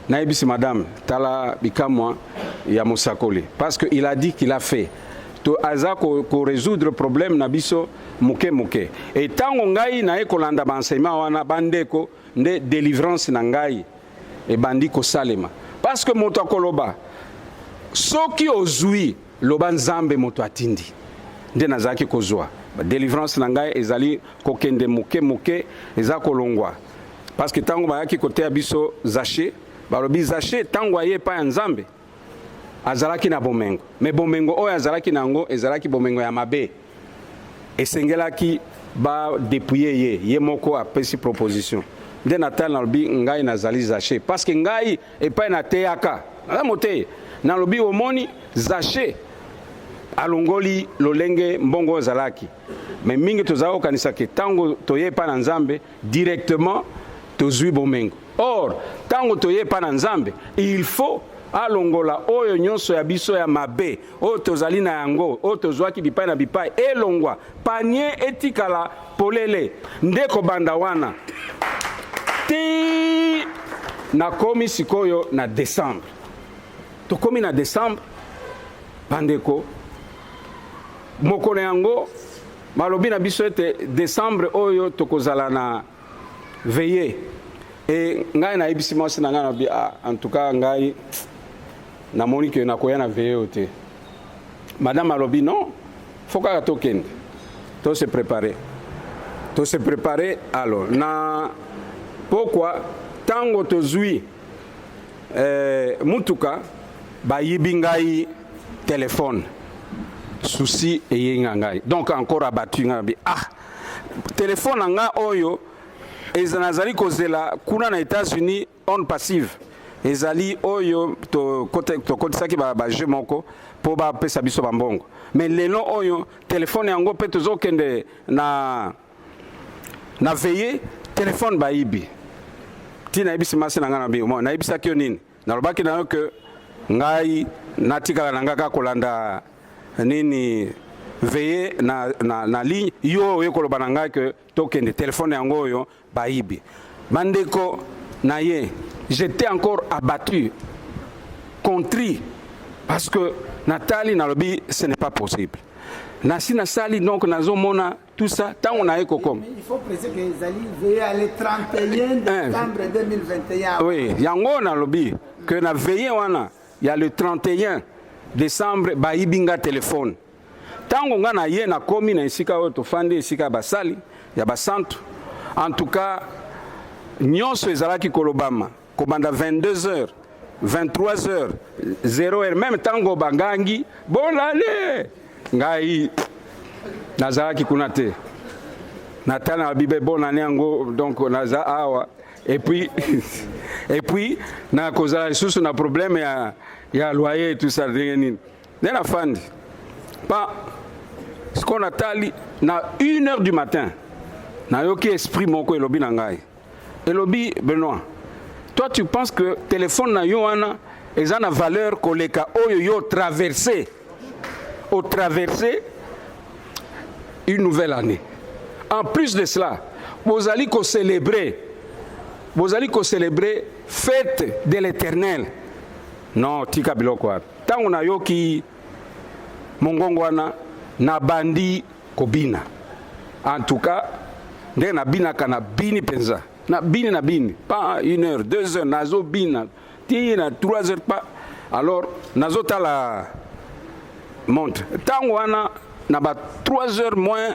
Nayebisi madame: "Tala bikamwa ya mosakoli, parce que il a dit qu'il a fait to aza korésoudre problème na biso moke moke." E ntango ngai naye kolanda baenseignement wana, bandeko, nde délivrance na ngai ebandi kosalema, parce que moto akoloba: "Soki ozwi, loba Nzambe moto atindi." Nde nazalaki kozwa badélivrance na ngai, ezali kokende moke moke, eza kolongwa, parce que ntango bayaki koteya biso Zachée, balobi Zachée, ntango aye epai ya Nzambe, azalaki na bomengo, mais bomengo oyo azalaki na yango ezalaki bomengo ya mabe. Esengelaki badépouiller ye. Ye moko apesi proposition. Nde natali, nalobi: "Ngai nazali Zachée, parce que ngai epai nateyaka, naza moteye." Nalobi: "Omoni, Zachée alongoli lolenge mbongo oyo ezalaki." Mais mingi tozala kokanisa ke ntango toye epai na Nzambe, directement tozwi bomengo. Or ntango toye epai na Nzambe, il faut alongola oyo nyonso ya biso ya mabe, oyo tozali na yango, oyo tozwaki bipai na bipai, elongwa, panier etikala polele. Nde kobanda wana ti nakomi sikoyo na décembre. Tokomi na décembre, bandeko. Mokolo yango balobi na biso ete décembre oyo tokozala na veillée. E ngai nayebisi mwasi na ngai, nalobi: "Ah, en tout cas ngai namoni ke nakoya na veillée oyo te." Madame alobi: "Non, faut kaka tokende, tose préparer, tose préparer." Alors na pokwa, ntango tozwi mutuka, bayibi ngai telefone. Souci eyenga ngai, donc encore abattu. Ngai nabi: "Ah, telefone na ngai oyo eza nazali kozela kuna na États-Unis, OnPassive, ezali oyo tokotisaki bajeu moko mpo bapesa biso bambongo. Mais lelo oyo telefone yango mpe, tozokende na veillée, telefone bayibi." Ntina nayebisi masi na ngai, na bi: "Nayebisaki yo nini? Nalobaki na yo ke ngai natikala na ngai kaka kolanda nini, veillée na ligne. Yo oye koloba na ngai ke tokende, telefone yango oyo bayibi." Bandeko na ye, j'étais encore abattu, contrit, parce que natali, nalobi: "Ce n'est pas possible." Nasi nasali, donc nazomona tout ça. Ntango naye kokoma Il faut préciser que ezali veillée le 31 décembre 2021. Oui, yango nalobi que na veillée wana ya le 31 décembre, bayibi nga telefone. Ntango nga na ye nakomi na esika oyo tofandi, esika ya basali ya basantu, en tout cas nyonso ezalaki kolobama kobanda 22 heures, 23 heures, 0 heure, même ntango bangangi "Bonane", ngai nazalaki kuna te. Natala na bibe "Bonane" yango, donc naza awa. Et puis nakozala lisusu na problème ya loyer et tout ça, ndenge nini? Nde nafandi pa. Sikoyo natali na 1 heure du matin, nayoki esprit moko elobi na ngai, elobi: "Benoît, toi tu penses que téléphone na yo wana eza na valeur koleka oyo yo traverse, otraverse une nouvelle année? En plus de cela, bozali kocélébrer, bozali kocélébrer fête de l'Éternel. Non, tika biloko wana." Ntango nayoki mongongo wana, nabandi kobina. En tout cas ndenge nabinaka, nabini mpenza, nabini, nabini pas une heure, 2 heures, nazobina ti na 3 heures pas. Alors nazotala montre ntango wana na ba 3 heures moins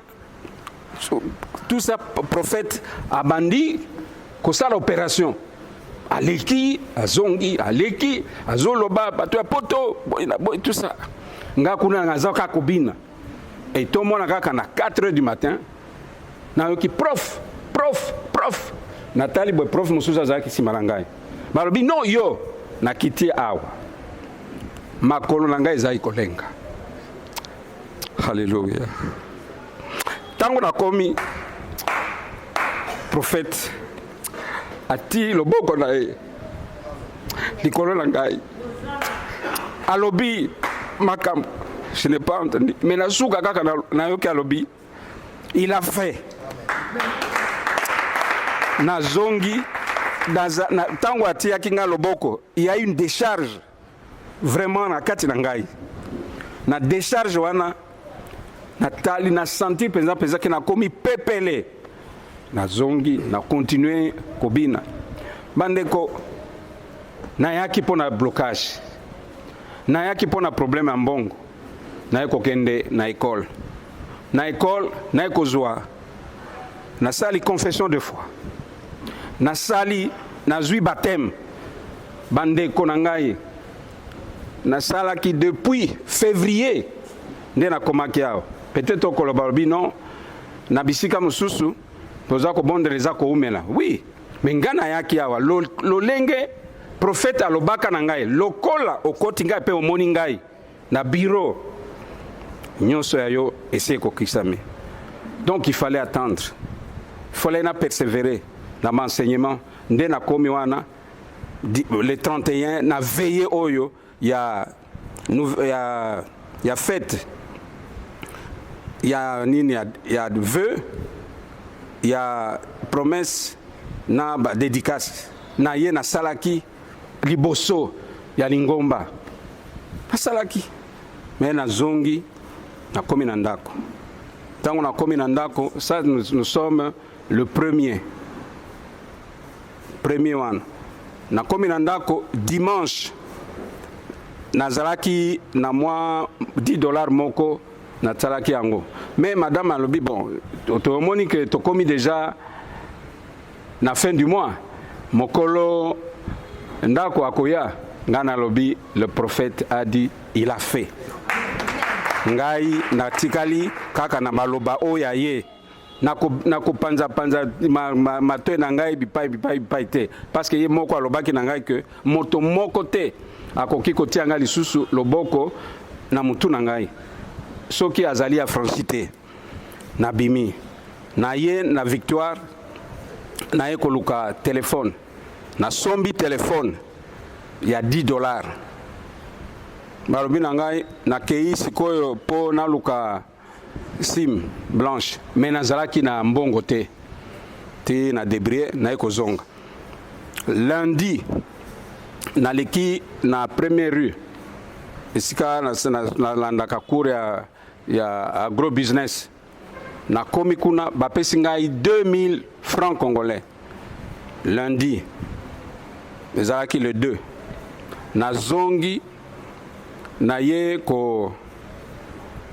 tout ça, prophète abandi kosala opération, aleki, azongi, aleki, azoloba bato ya poto boye na boye, tout ça. Nga kuna naza kaka kobina. E tomona kaka na 4 heures du matin, nayoki: "Prof, prof, prof." Natali boye, prof mosusu azalaki nsima na ngai. Balobi: "Non, yo." Nakiti awa, makolo na ngai ezali kolenga. Halleluya! Ntango nakomi, prophète ati loboko na ye likolo na ngai, alobi: Makambo, je n'ai pas entendu, mais nasuka kaka nayoki alobi il a fait. Nazongi ntango atiyaki ngai loboko, il y a une décharge vraiment na kati na ngai. Na décharge wana, natali, nasentir mpenza mpenza ke nakomi pepele. Nazongi, na continue kobina. Bandeko, nayaki mpo na blocage, nayaki mpo na problème ya mbongo. Naye kokende na ekole, na ekole naye kozwa, nasali confession de foi, nasali, nazwi baptême. Bandeko na ngai, nasalaki depuis février nde nakomaki awa. Peut-être okoloba, lobi non, na bisika mosusu toza kobondela, eza koumela. Oui, mais ngai nayaki awa lolenge prophète alobaka na ngai: lokola okoti ngai mpe omoni ngai na bureau, nyonso ya yo esi ekokisami. Donc il fallait attendre, il fallait na persévérer na baenseignement. Nde nakomi wana le 31, na veille oyo ya fête ya nini, ya vœu, ya promesse na badédicace na ye. Nasalaki liboso ya lingomba, nasalaki. Me nazongi, nakomi na ndako. Ntango nakomi na ndako, ça nous sommes le premier wana. Nakomi na ndako dimanche, nazalaki na mwa 10 $ moko, nasalaki yango. Mais madame alobi: bon, tomoni ke tokomi déjà na fin du mois, mokolo ndako akoya. Ngai nalobi: le prophète a dit, il a fait. Ngai natikali kaka na maloba oyo ya ye. Nakopanzapanza matoi na ngai bipai bipai bipai te, parce que ye moko alobaki na ngai ke moto moko te akoki kotia ngai lisusu loboko na motu na ngai soki azali affranchi te. Nabimi na ye na Victoire, naye koluka telefone. Nasombi telefone ya 10 $. Balobi na ngai nakei sikoyo mpo naluka sim blanche, mais nazalaki na mbongo te. Te, na débrouiller, naye kozonga lundi. Naleki na première rue, esika nalandaka cours ya agro business. Nakomi kuna, bapesi ngai 2000 francs congolais. Lundi ezalaki le 2. Nazongi, naye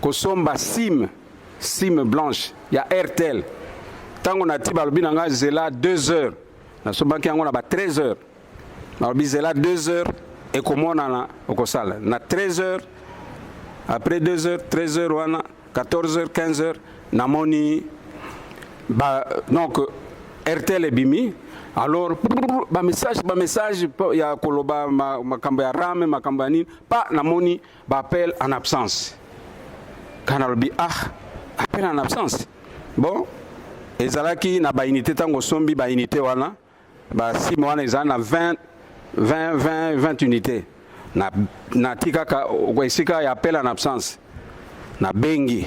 kosomba sim blanche ya Airtel. Ntango nati, balobi na ngai zela 2 heures. Nasombaki yango na ba 13 heures. Balobi zela 2 heures, ekomonana, okosala na 13 heures. Après 2 heures, 13 heures wana, 14 heures, 15 heures, namoni ba, donc Airtel ebimi. Alors bamessage, bamessage ya koloba makambo ya rame, makambo ya nini pa. Namoni baappel en absence. Kana nalobi: ah, appel en absence. Bon, ezalaki na baunité. Ntango osombi baunité wana, basim wana ezala na 20 20 20 20 unité. Nati kaka esika ya appel en absence, nabengi.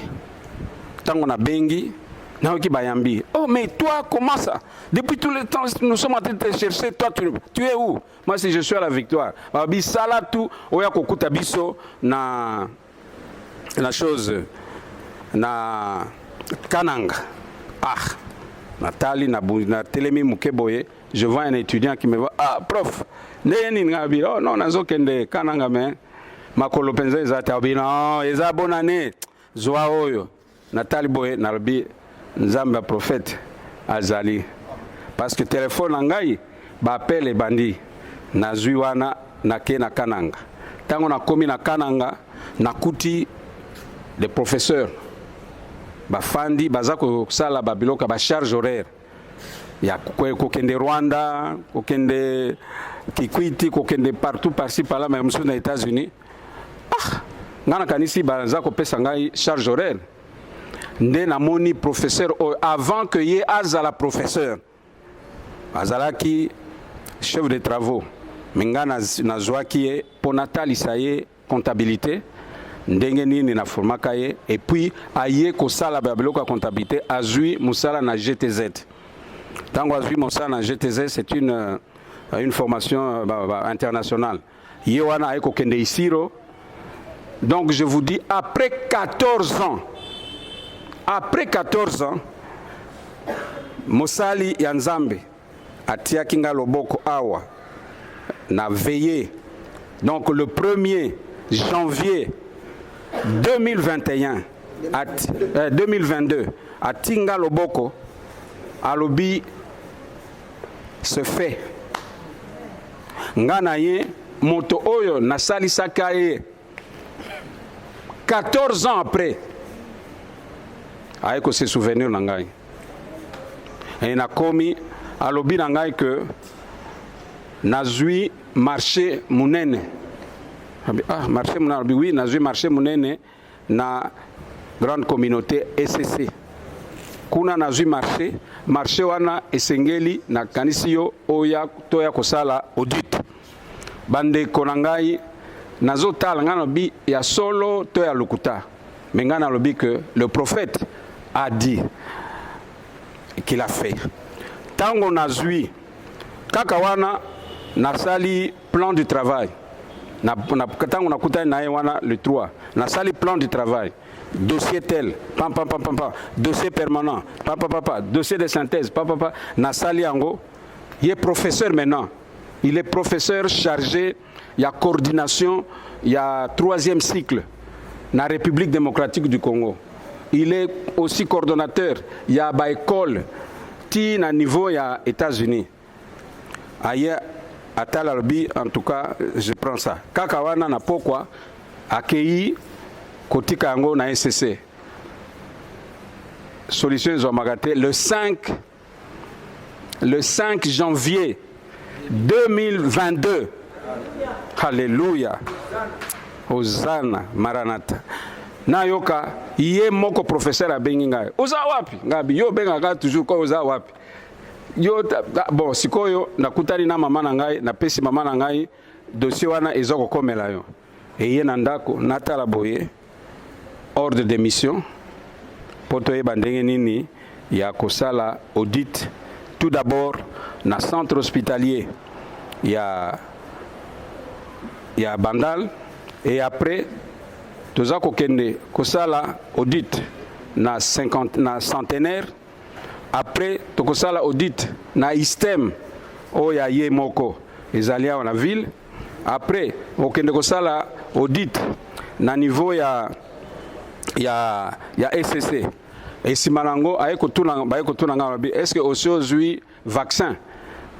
Ntango nabengi, nayoki bayambi: oh, mais toi, comment ça? Depuis tout le temps nous sommes en train de te chercher. Toi, tu es où? Moi, si je suis à la Victoire. Balobi sala tu oya kokuta biso na chose na Kananga. Ah, natali, natelemi moke boye, je vois un étudiant qui me voit: ah, prof, ndenge nini? Ngai abi: oh non, nazokende Kananga, mais makolo mpenza eza te. Abi: non, eza bonne année, zwa oyo. Natali boye, nalobi: Nzambe ya prophète azali, parce que telefone na ngai baappel ebandi. Nazwi wana, nake na Kananga. Ntango nakomi na Kananga, nakuti des professeurs bafandi, baza kosala babiloko ya bacharge horaire ya kokende Rwanda, kokende Kikwiti, kokende partout, par-ci par-là, mais mosusu na États-Unis. Ah, ngai nakanisi baza kopesa ngai charge horaire. Nde namoni professeur oyo, avant que ye azala professeur, azalaki chef de travaux, mais ngai nazwaki ye mpo natalisa ye comptabilité. Ndenge nini na formaka ye et puis aye kosala ba biloko ya comptabilité, azwi mosala na GTZ. Ntango azwi mosala na GTZ, c'est une formation bah, internationale. Ye wana aye kokende Isiro. Donc je vous dis, après 14 ans, après 14 ans, mosali ya Nzambe atiaki nga loboko awa na veillée. Donc le 1er janvier 2021 2022, ati nga loboko, alobi se fait. Nga na ye moto oyo nasalisaka ye 14 ans après, aye kose souvenir na ngai e nakomi, alobi na ngai ke nazwi marché monene. Ah, marché monene? Alobi oui, nazwi marché monene na grande communauté ECC. Kuna nazwi marché. Marché wana esengeli, nakanisi yo oya toya kosala audit. Bandeko na ngai, nazotala, ngai nalobi ya solo to ya lokuta, mais ngai nalobi que le prophète a dit qu'il a fait. Ntango nazwi kaka wana, nasali plan du travail. Ntango nakutani na ye wana le 3, nasali plan du travail, dossier tel, pam pam pam pam pam, dossier permanent, pam pam pam pam, dossier de synthèse, pam pam pam. Nasali yango. Ye professeur, maintenant il est professeur chargé ya coordination ya troisième cycle na République démocratique du Congo. Il est aussi coordonnateur ya baécole ti na niveau ya États-Unis. Aye atala, alobi: "En tout cas, je prends ça." Kaka wana na pokwa, akei kotika yango na ECC. Solution ezwamaka te. Le 5 janvier 2022, halleluya, hozana, maranata, nayoka ye moko professeur abengi ngai: "Oza wapi?" Ngai bi: "Yo obengaka toujours ko oza wapi yo?" Bon, sikoyo nakutani na mama na ngai, napesi mama na ngai dossier wana, eza kokomela yo. Eye na ndako, natala boye, ordre de mission mpo toyeba ndenge nini ya kosala audit, tout d'abord na centre hospitalier ya Bandal et après toza kokende kosala audit na 50, na Centenaire. Après tokosala audit na ISTEM oyo ya ye moko ezali awa na ville. Après okende kosala audit na niveau ya ECC. Esima nango aye kotuna, baye kotuna ngai, alobi: "Est ce que osi ozwi vaccin?"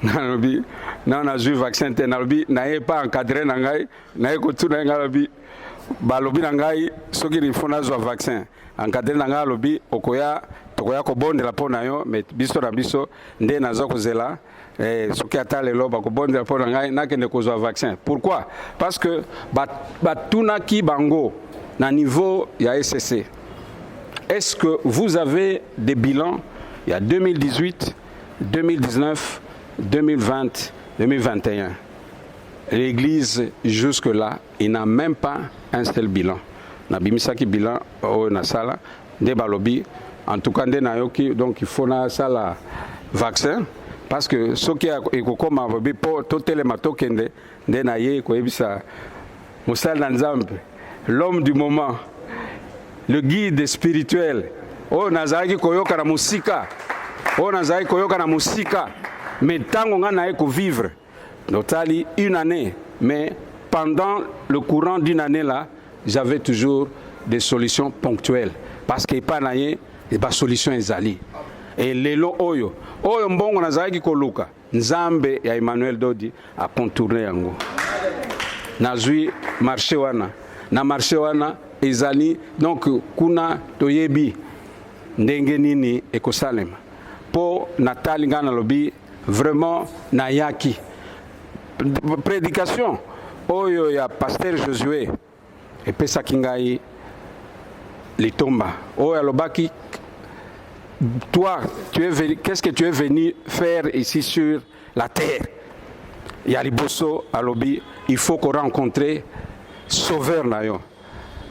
Nalobi: "Na nazwi vaccin te." Nalobi naye pa encadré na ngai, naye kotuna ye. Ngai alobi, balobi na ngai soki il faut nazwa vaccin. Encadré na ngai alobi: "Okoya, tokoya kobondela mpo na yo." Mais biso na biso nde naza kozela soki ata lelo bakobondela mpo na ngai, nakende kozwa vaccin. Pourquoi? Parce que batunaki bango na niveau ya ECC: "Est-ce que vous avez des bilans? Il y a 2018, 2019, 2020, 2021." L'église, jusque-là, il n'a même pas un seul bilan. Nabimisaki bilan oyo nasala nde balobi. En tout cas nde nayoki, donc il faut nasala vaccin parce que soki ekokóma bobi mpo totelema tokende. Nde na ye koyebisa mosali na Nzambe, l'homme du moment, le guide spirituel oyo nazalaki koyoka na mosika, oyo nazalaki koyoka na mosika, mais ntango ngai naye kovivre, notali une année, mais pendant le courant d'une année là, j'avais toujours des solutions ponctuelles parce que epai na ye basolution ezali. E lelo oyo mbongo nazalaki koluka, Nzambe ya Emmanuel Dodi acontourne yango. Nazwi marché wana. Na marché wana ezali, donc kuna toyebi ndenge nini ekosalema. Mpo natali, ngai nalobi vraiment, nayaki prédication oyo ya pasteur Josué epesaki ngai litomba oyo alobaki: "Toi, tu es venu, qu'est-ce que tu es venu faire ici sur la terre?" Ya liboso alobi, il faut korencontrer sauveur na yo.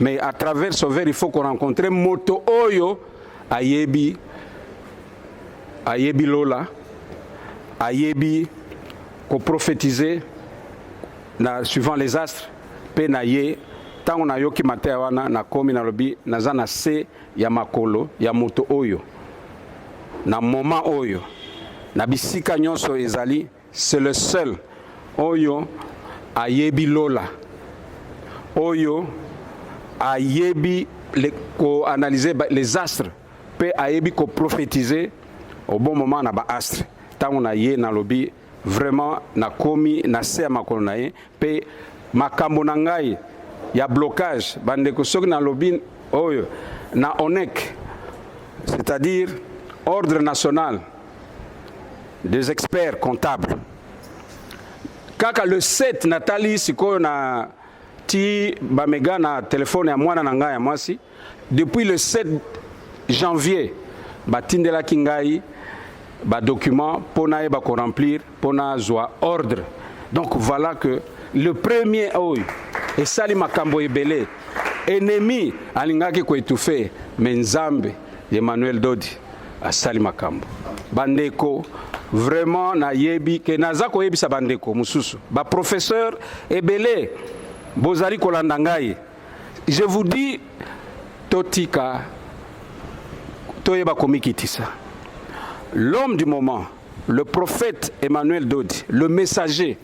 Mais à travers sauveur, il faut qu'on rencontre moto oyo ayebi, ayebi lola, ayebi koprophétiser na suivant les astres. Mpe na ye, ntango nayoki mateya wana, nakomi, nalobi naza na se ya makolo ya moto oyo na moment oyo na bisika nyonso ezali. C'est le seul oyo ayebi lola, oyo ayebi koanalyser les astres mpe ayebi koprophétiser au bon moment na baastre. Ntango na ye, nalobi vraiment nakomi na se ya makolo na ye mpe makambo na ngai ya blocage. Bandeko, soki nalobi oyo na ONEC, c'est-à-dire Ordre national des experts comptables, kaka le 7 natali sikoyo na ti bamega na telefone ya mwana na ngai ya mwasi. Depuis le 7 janvier, batindelaki ngai badocument mpo nayeba koremplir mpo nazwa ordre. Donc voilà que le premier oyo esali makambo ebele, ennemi alingaki koétouffer, mais Nzambe Emmanuel Dodi asali makambo. Bandeko, vraiment nayebi ke naza koyebisa bandeko mosusu, baprofesseur ebele bozali kolanda ngai, je vous dis, totika, toyeba komikitisa. L'homme du moment, le prophète Emmanuel Dodi, le messager,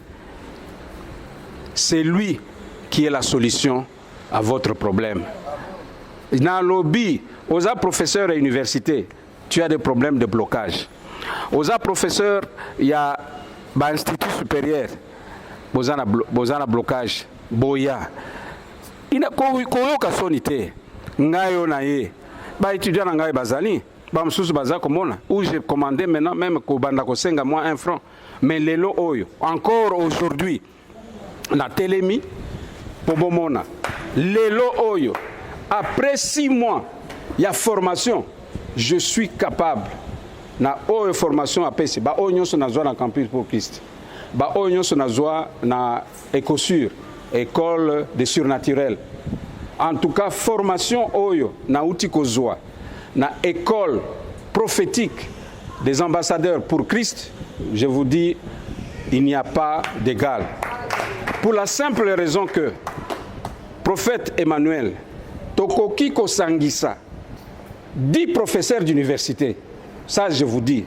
c'est lui qui est la solution à votre problème. Nalobi, oza professeur à université, tu as des problèmes de blocage. Oza professeur ya bainstitut supérieur, boza na blocage, boya. Ina koyoka soni te. Ngai oyo na ye, baétudiant na ngai bazali, bamosusu baza komona où j'ai commandé maintenant même kobanda kosenga moi un franc. Mais lelo oyo, encore aujourd'hui, natelemi mpo bomona lelo oyo, après 6 mois ya formation, je suis capable na oyo formation apesi. Baoyo nyonso nazwa na Campus pour Christ, baoyo nyonso nazwa na Ecosur, école de surnaturel, en tout cas formation oyo nauti kozwa na école prophétique des ambassadeurs pour Christ, je vous dis, il n'y a pas d'égal, pour la simple raison que prophète Emmanuel, tokoki kosangisa 10 professeurs d'université, ça je vous dis,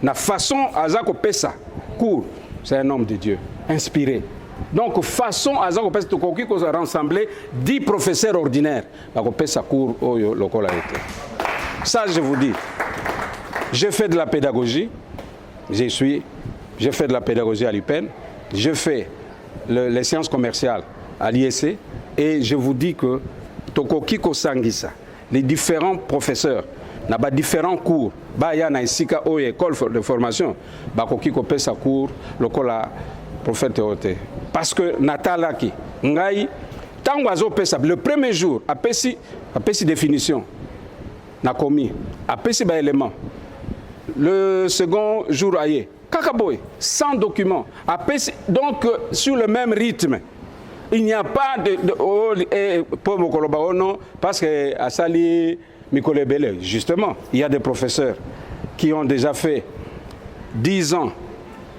na façon aza kopesa cours, c'est un homme de Dieu inspiré. Donc façon aza kopesa, tokoki korassembler 10 professeurs ordinaires, bakopesa cours oyo lokola ye te. Ça je vous dis, j'ai fait de la pédagogie, je suis j'ai fait de la pédagogie à l'UPN, je fais les sciences commerciales à l'ISC et je vous dis que tokoki kosangisa les différents professeurs na ba différents cours, baya na esika oyo école de formation, bakoki kopesa cours lokola prophète oyo te. Parce que natalaki ngai ntango azopesa le premier jour, apesi définition, nakomi, apesi baélément. Le second jour, aye kaka boye sans document, apesi. Donc sur le même rythme, il n'y a pas de oh, eh, po mokolo oh non, parce que asali mikolo ebele. Justement, il y a des professeurs qui ont déjà fait 10 ans,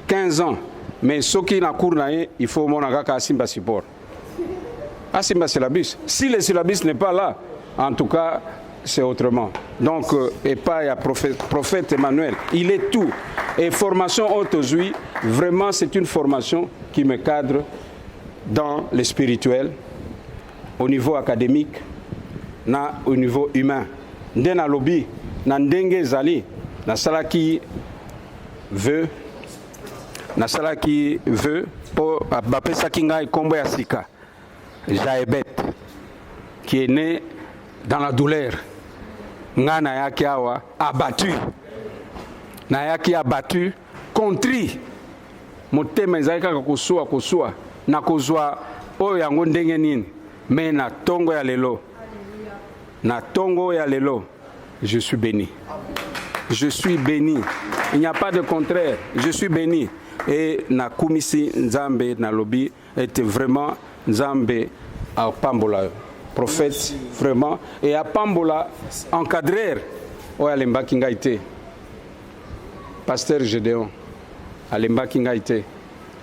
15 ans, mais soki na cours na ye, il faut omona kaka asimba support, asimba syllabus. Si le syllabus n'est pas là, en tout cas c'est autrement. Donc epai ya prophète Emmanuel, il est tout. Et formation oyo tozwi, vraiment c'est une formation qui me cadre dans le spirituel, au niveau académique na au niveau humain. Nde nalobi na ndenge ezali, nasalaki vœu, nasalaki vœu mpo bapesaki ngai nkombo ya sika, Jaebet, qui est né dans la douleur. Ngai nayaki awa abattu, nayaki abattu, contrit, motema ezali kaka kosuwa, kosuwa na kozwa oyo yango ndenge nini. Mais na ntongo ya lelo, na ntongo ya lelo, je suis béni, je suis béni, il n'y a pas de contraire, je suis béni. Et nakumisi Nzambe, nalobi ete vraiment Nzambe apambola yo. Prophète, vraiment. Et apambola, encadrer, oyo alembaki ngai te. Pasteur Gédéon, alembaki ngai te.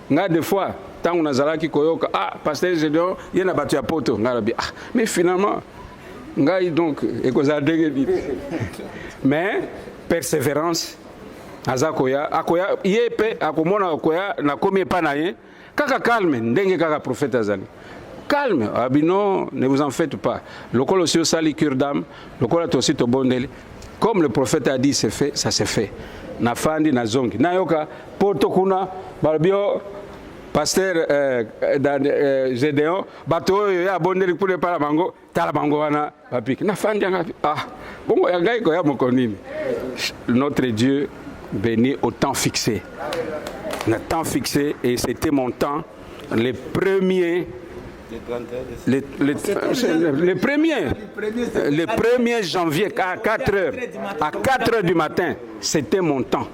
Ngai des fois, ntango nazalaki koyoka, ah, Pasteur Gédéon, ye na bato ya poto, ngai nalobi, ah, mais finalement, ngai donc, ekozala ndenge nini? Mais, persévérance, aza koya, akoya, ye pe, akomona koya, nakomi epa na ye, kaka calme, ndenge kaka prophète azali. Calme, abi non, ne vous en faites pas. Lokola osi osali cure d'âme, lokola tosi tobondeli, comme le prophète a dit, c'est fait, ça s'est fait. Nafandi nazongi. Nayoka poto kuna balobi yo pasteur Gédéon, bato oyo ya abondeli kuna epai na bango, tala bango wana bapiki. Nafandi yanga, ah, bongo ya ngai koya moko nini? Notre Dieu béni au temps fixé. Le temps fixé, et c'était mon temps, le premier, le 1er janvier à 4 heures, à 4 heures du matin, c'était mon temps.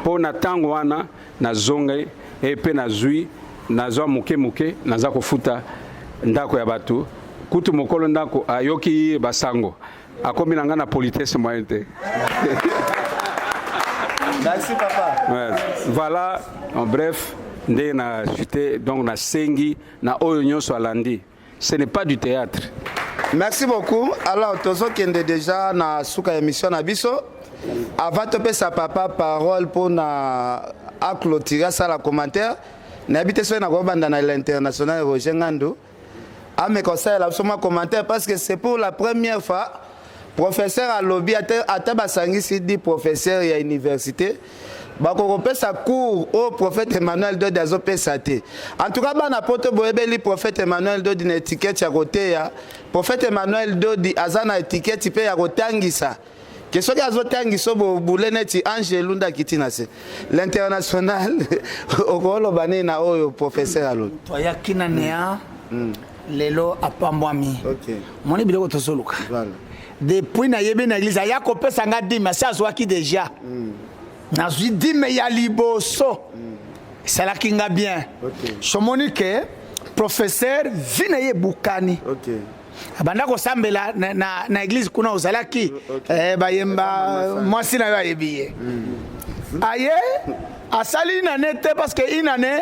Mpo na ntango wana nazonga e mpe nazwi nazwa moke moke, naza kofuta ndako ya bato. Kutu mokolo ndako ayoki basango, akomi na ngai na politesse moyen te. Merci papa. Ouais. Voilà, en bref, ndenge na chute, donc nasengi na oyo nyonso alandi. Ce n'est pas du théâtre. Merci beaucoup. Alors, tozokende déjà na suka émission na biso. Avant topesa papa parole pour na a clôturer ça la commentaire. Nayebi te soki nakobanda na l'international Roger Ngandou. Ameka kosalela biso mwa commentaire parce que c'est pour la première fois professeur alobi ata basangisi di professeur ya université bakokopesa cours oyo prophète Emmanuel Dodi azopesa te. En tout cas, bana poto boyebeli prophète Emmanuel Dodi na étiquette ya koteya. Prophète Emmanuel Dodi aza na étiquette mpe ya kotangisa, ke soki azotangisa bobule neti Angelu nde akiti na se. L'international, okoloba nini na oyo professeur alobi? Toyaki na nea lelo apambwami. Moni biloko tozoluka. Depuis nayebi na église, aya kopesa nga dîme, asi azwaki déjà. Nazwi dîme ya liboso, esalaki nga bien. Somoni ke professeur vi na ye ebukani. Abanda kosambela na église kuna ozalaki. Bayemba mwasi na yo ayebi ye. Aye asali une année te, parce que une année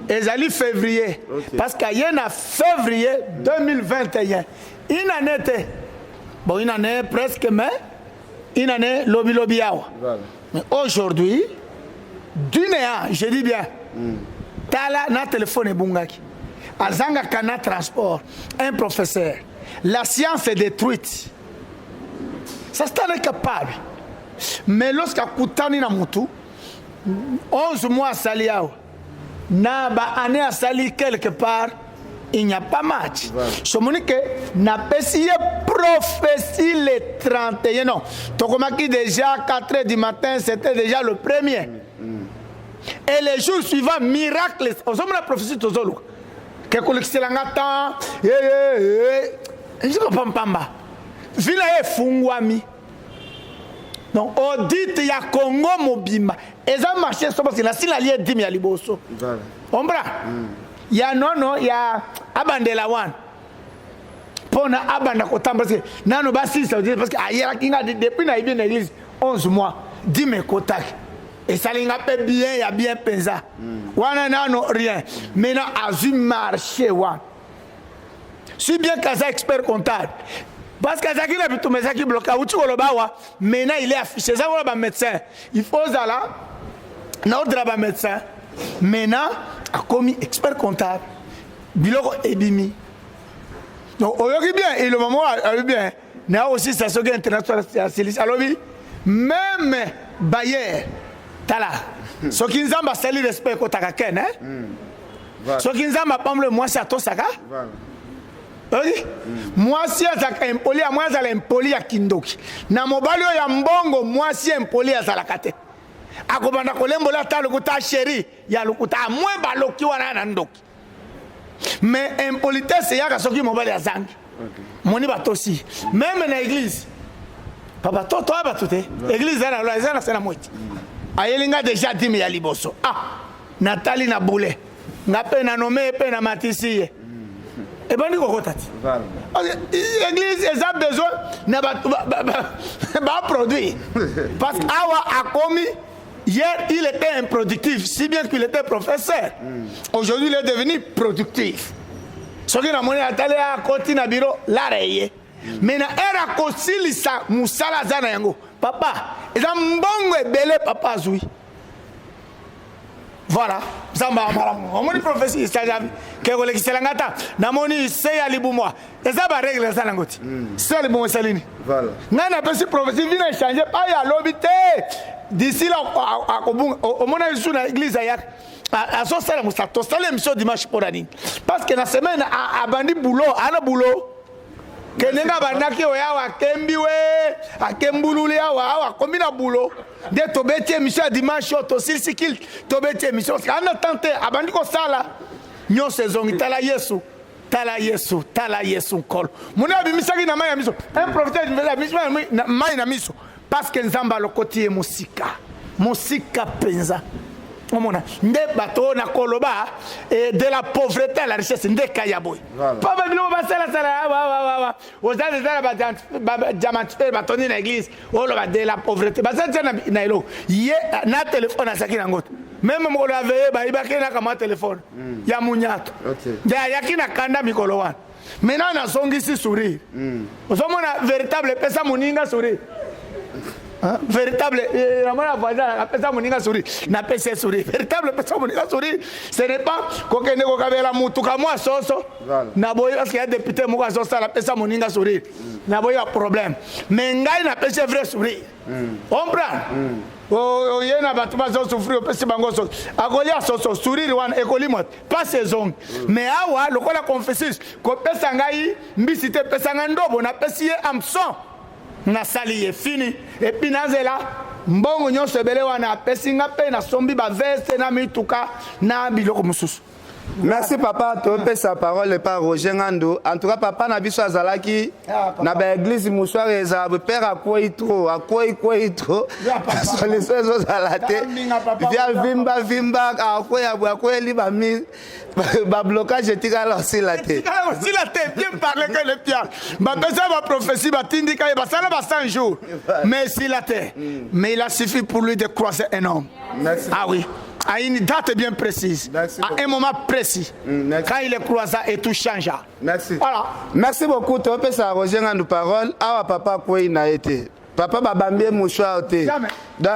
ezali février. Parce que aye na février 2021, une année te, bon, une année presque, mais une année lobi lobi awa. Mais aujourd'hui, du néant, je dis bien, tala na téléphone ebungaki, azangaka na transport. Un professeur, la science est détruite, ça c'est un incapable. Mais lorsqu'akutani na mutu, 11 mois asali awa na baannée asali quelque part, il n'y a pas match. Somoni ke napesi ye prophétie le 31, non, tokomaki déjà 4 heures du matin, c'était déjà le premier. Et les jours suivants, miracle. Ozomona prophétie tozoluka ke kolekiselanga temps pampamba, vi na ye efungwami. Donc audit ya Congo mobimba eza marché so, parce que nasi nalie dîme ya liboso ombra ya nono ya abandela wana mpona abanda kotambola, parce que nano basilisa, parce que ayelaki nga depuis nayebi na église 11 mois, dîme ekotaki, esali nga mpe bien ya bien mpenza wana, nano rien. Maintenant azwi marché wana, si bien qu'aza expert comptable, parce que azalaki na bitumba, ezalaki bloqué. Awuti koloba awa, maintenant il est affiché. Eza kola bamédecin, il faut ozala na ordre ya bamédecin. Maintenant akomi expert comptable, biloko ebimi. Donc oyoki bien eloba moko, alobi bien na osisa soki international asilisi, alobi même bayer. Tala, soki Nzambe asali, respect ekotaka kene. Soki Nzambe apamboli, mwasi atosaka. Oyi mwasi azalaka impoli ya mwasi, azala impoli ya kindoki na mobali oyo ya mbongo. Mwasi impoli azalaka te, akobanda kolembola ata lokuta, chéri ya lokuta, amwe baloki wana na ndoki. Mais impolitesse eyaka soki mobali azangi. Moni batosi même na église, papa to toya bato te. Église eza na loi, eza na se na mweti. Ayeli nga déjà dîme ya liboso. Ah, natali na bule nga mpe na nome ye mpe na matisi ye. Ebandi kokota ti. Église eza besoin na bato baproduire. Parce que awa akomi. Hier, il était improductif, si bien qu'il était professeur. Aujourd'hui, il est devenu productif. Soki namoni atali akoti na biro lara ye. Mais na ere akosilisa mosala aza na yango. Papa, eza mbongo ebele papa azwi. Voilà, nzambe malamu. Omoni prophétie esalami ke kolekisela nga ta namoni se ya libumwa eza barègle eza nango ti. Se ya libumwa esali nini? Ngai napesi prophétie vina échange pa ya lobi te. D'ici là akobunga omona lisusu na église ayaka azosala mosala. Tosala émission dimanche mpo na nini? Parce que na semaine abandi boulot, ana boulot ke ndenge abandaki oyo awa akembi we akembululi awa awa akomi na boulot nde tobeti émission ya dimanche oyo tosilisi culte, tobeti émission parce que ana temps te, abandi kosala nyonso ezongi. Tala Yesu, tala Yesu, tala Yesu nkolo moni abimisaki na mai ya miso. Un prophète abimisi mai na miso parce que Nzambe alokoti ye mosika, mosika mpenza. Omona nde bato oyo nakoloba de la pauvreté à la richesse nde kai ya boye. Mpo babiloko basalasala, oza eza na badiamantifere batondi na église, oloba de la pauvreté baza tia na eloko ye na telefone azalaki nango te. Même mokolo ya veye bayibaki naka mwa telefone ya munyato nde ayaki na kanda mikolo wana. Maintenant nazongisi sourire, ozomona véritable epesa moninga sourire. Hein? Véritable, namona voisin apesa moninga sourire, napesi ye sourire. Véritable epesa moninga sourire, ce n'est pas kokende kokabela mutuka mwa soso naboyi parce que ya député moko azosala apesa moninga sourire, naboyi ya problème. Mais ngai napesi ye vrai sourire, comprendre oye na bato bazosouffrir, opesi bango soso, akolia soso, sourire wana ekolimwa te, pasi ezongi. Mais awa lokola Confucius kopesa ngai mbisi te, pesa ngai ndobo, napesi ye hameçon, nasali ye fini. Et puis nazela mbongo nyonso ebele wana apesi nga mpe nasombi baveste na mituka na biloko mosusu. Merci papa. Topesa parole epa Roger Ngandu. En tout cas papa na biso azalaki na baéglise mouchoir ezala boye. Père akwei trop, akwei kwei trop, solution ezozala te. Via vimba vimba, akweya boye, akweyeli bami bablocage etikala osila te. Osila te. Bien parle que le pial bapesa baprophétie, batindika ye basala ba 100 jours, mais esila te. Mais il a suffi pour lui de croiser un homme. Merci. Ah oui, à une date bien précise, Merci à un moment précis. Merci. Quand il le croisa et tout changea. Merci. Voilà. Merci beaucoup. Topesa Roger Ngandu parole. Awa papa akwei na ye te, papa babambi ye mouchoir te. Jamais. Donc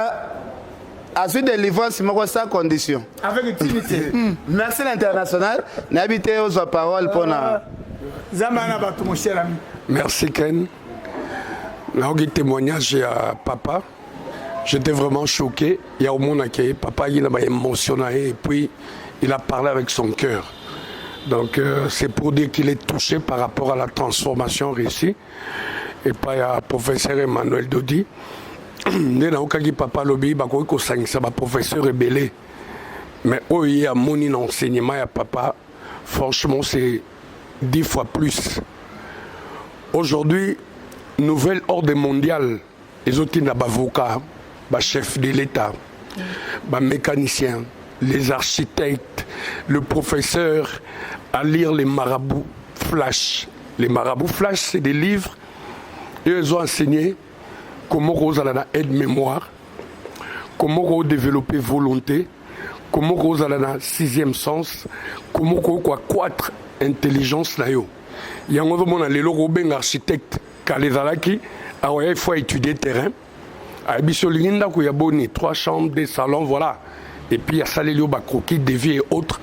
azwi délivrance moko sans condition. Avec dignité. Merci l'international. Nayebi te ozwa parole mpona Nzambe ana bato, mon cher ami. Merci Ken. Naoki témoignage ya papa. J'étais vraiment choqué. Il y a au monde qui papa il a émotionné et puis il a parlé avec son cœur. Donc c'est pour dire qu'il est touché par rapport à la transformation réussie. Et pas ya professeur Emmanuel Dodi. Nde naokaki papa lobi bakoki kosangisa baprofesseur ebele, mais oyo ye amoni na enseignement ya papa, franchement c'est 10 fois plus. Aujourd'hui, nouvel ordre mondial ezotinda bavocat, bachef de l'État, bamécanicien, les architectes, le professeur à lire les marabouts flash. Les marabouts flash, c'est des livres et ils ont enseigné comment kozala na aide mémoire, comment kodévelopper volonté, comment kozala na sixième sens, comment koaccroître intelligence na yo. Yango ozomona lelo kobenga architecte, kala ezalaki awa, il faut étudier terrain, ayebi so olingi ndako ya boni, trois chambres, des salons, voilà, et puis asaleli yo bacroquis, devis et autres.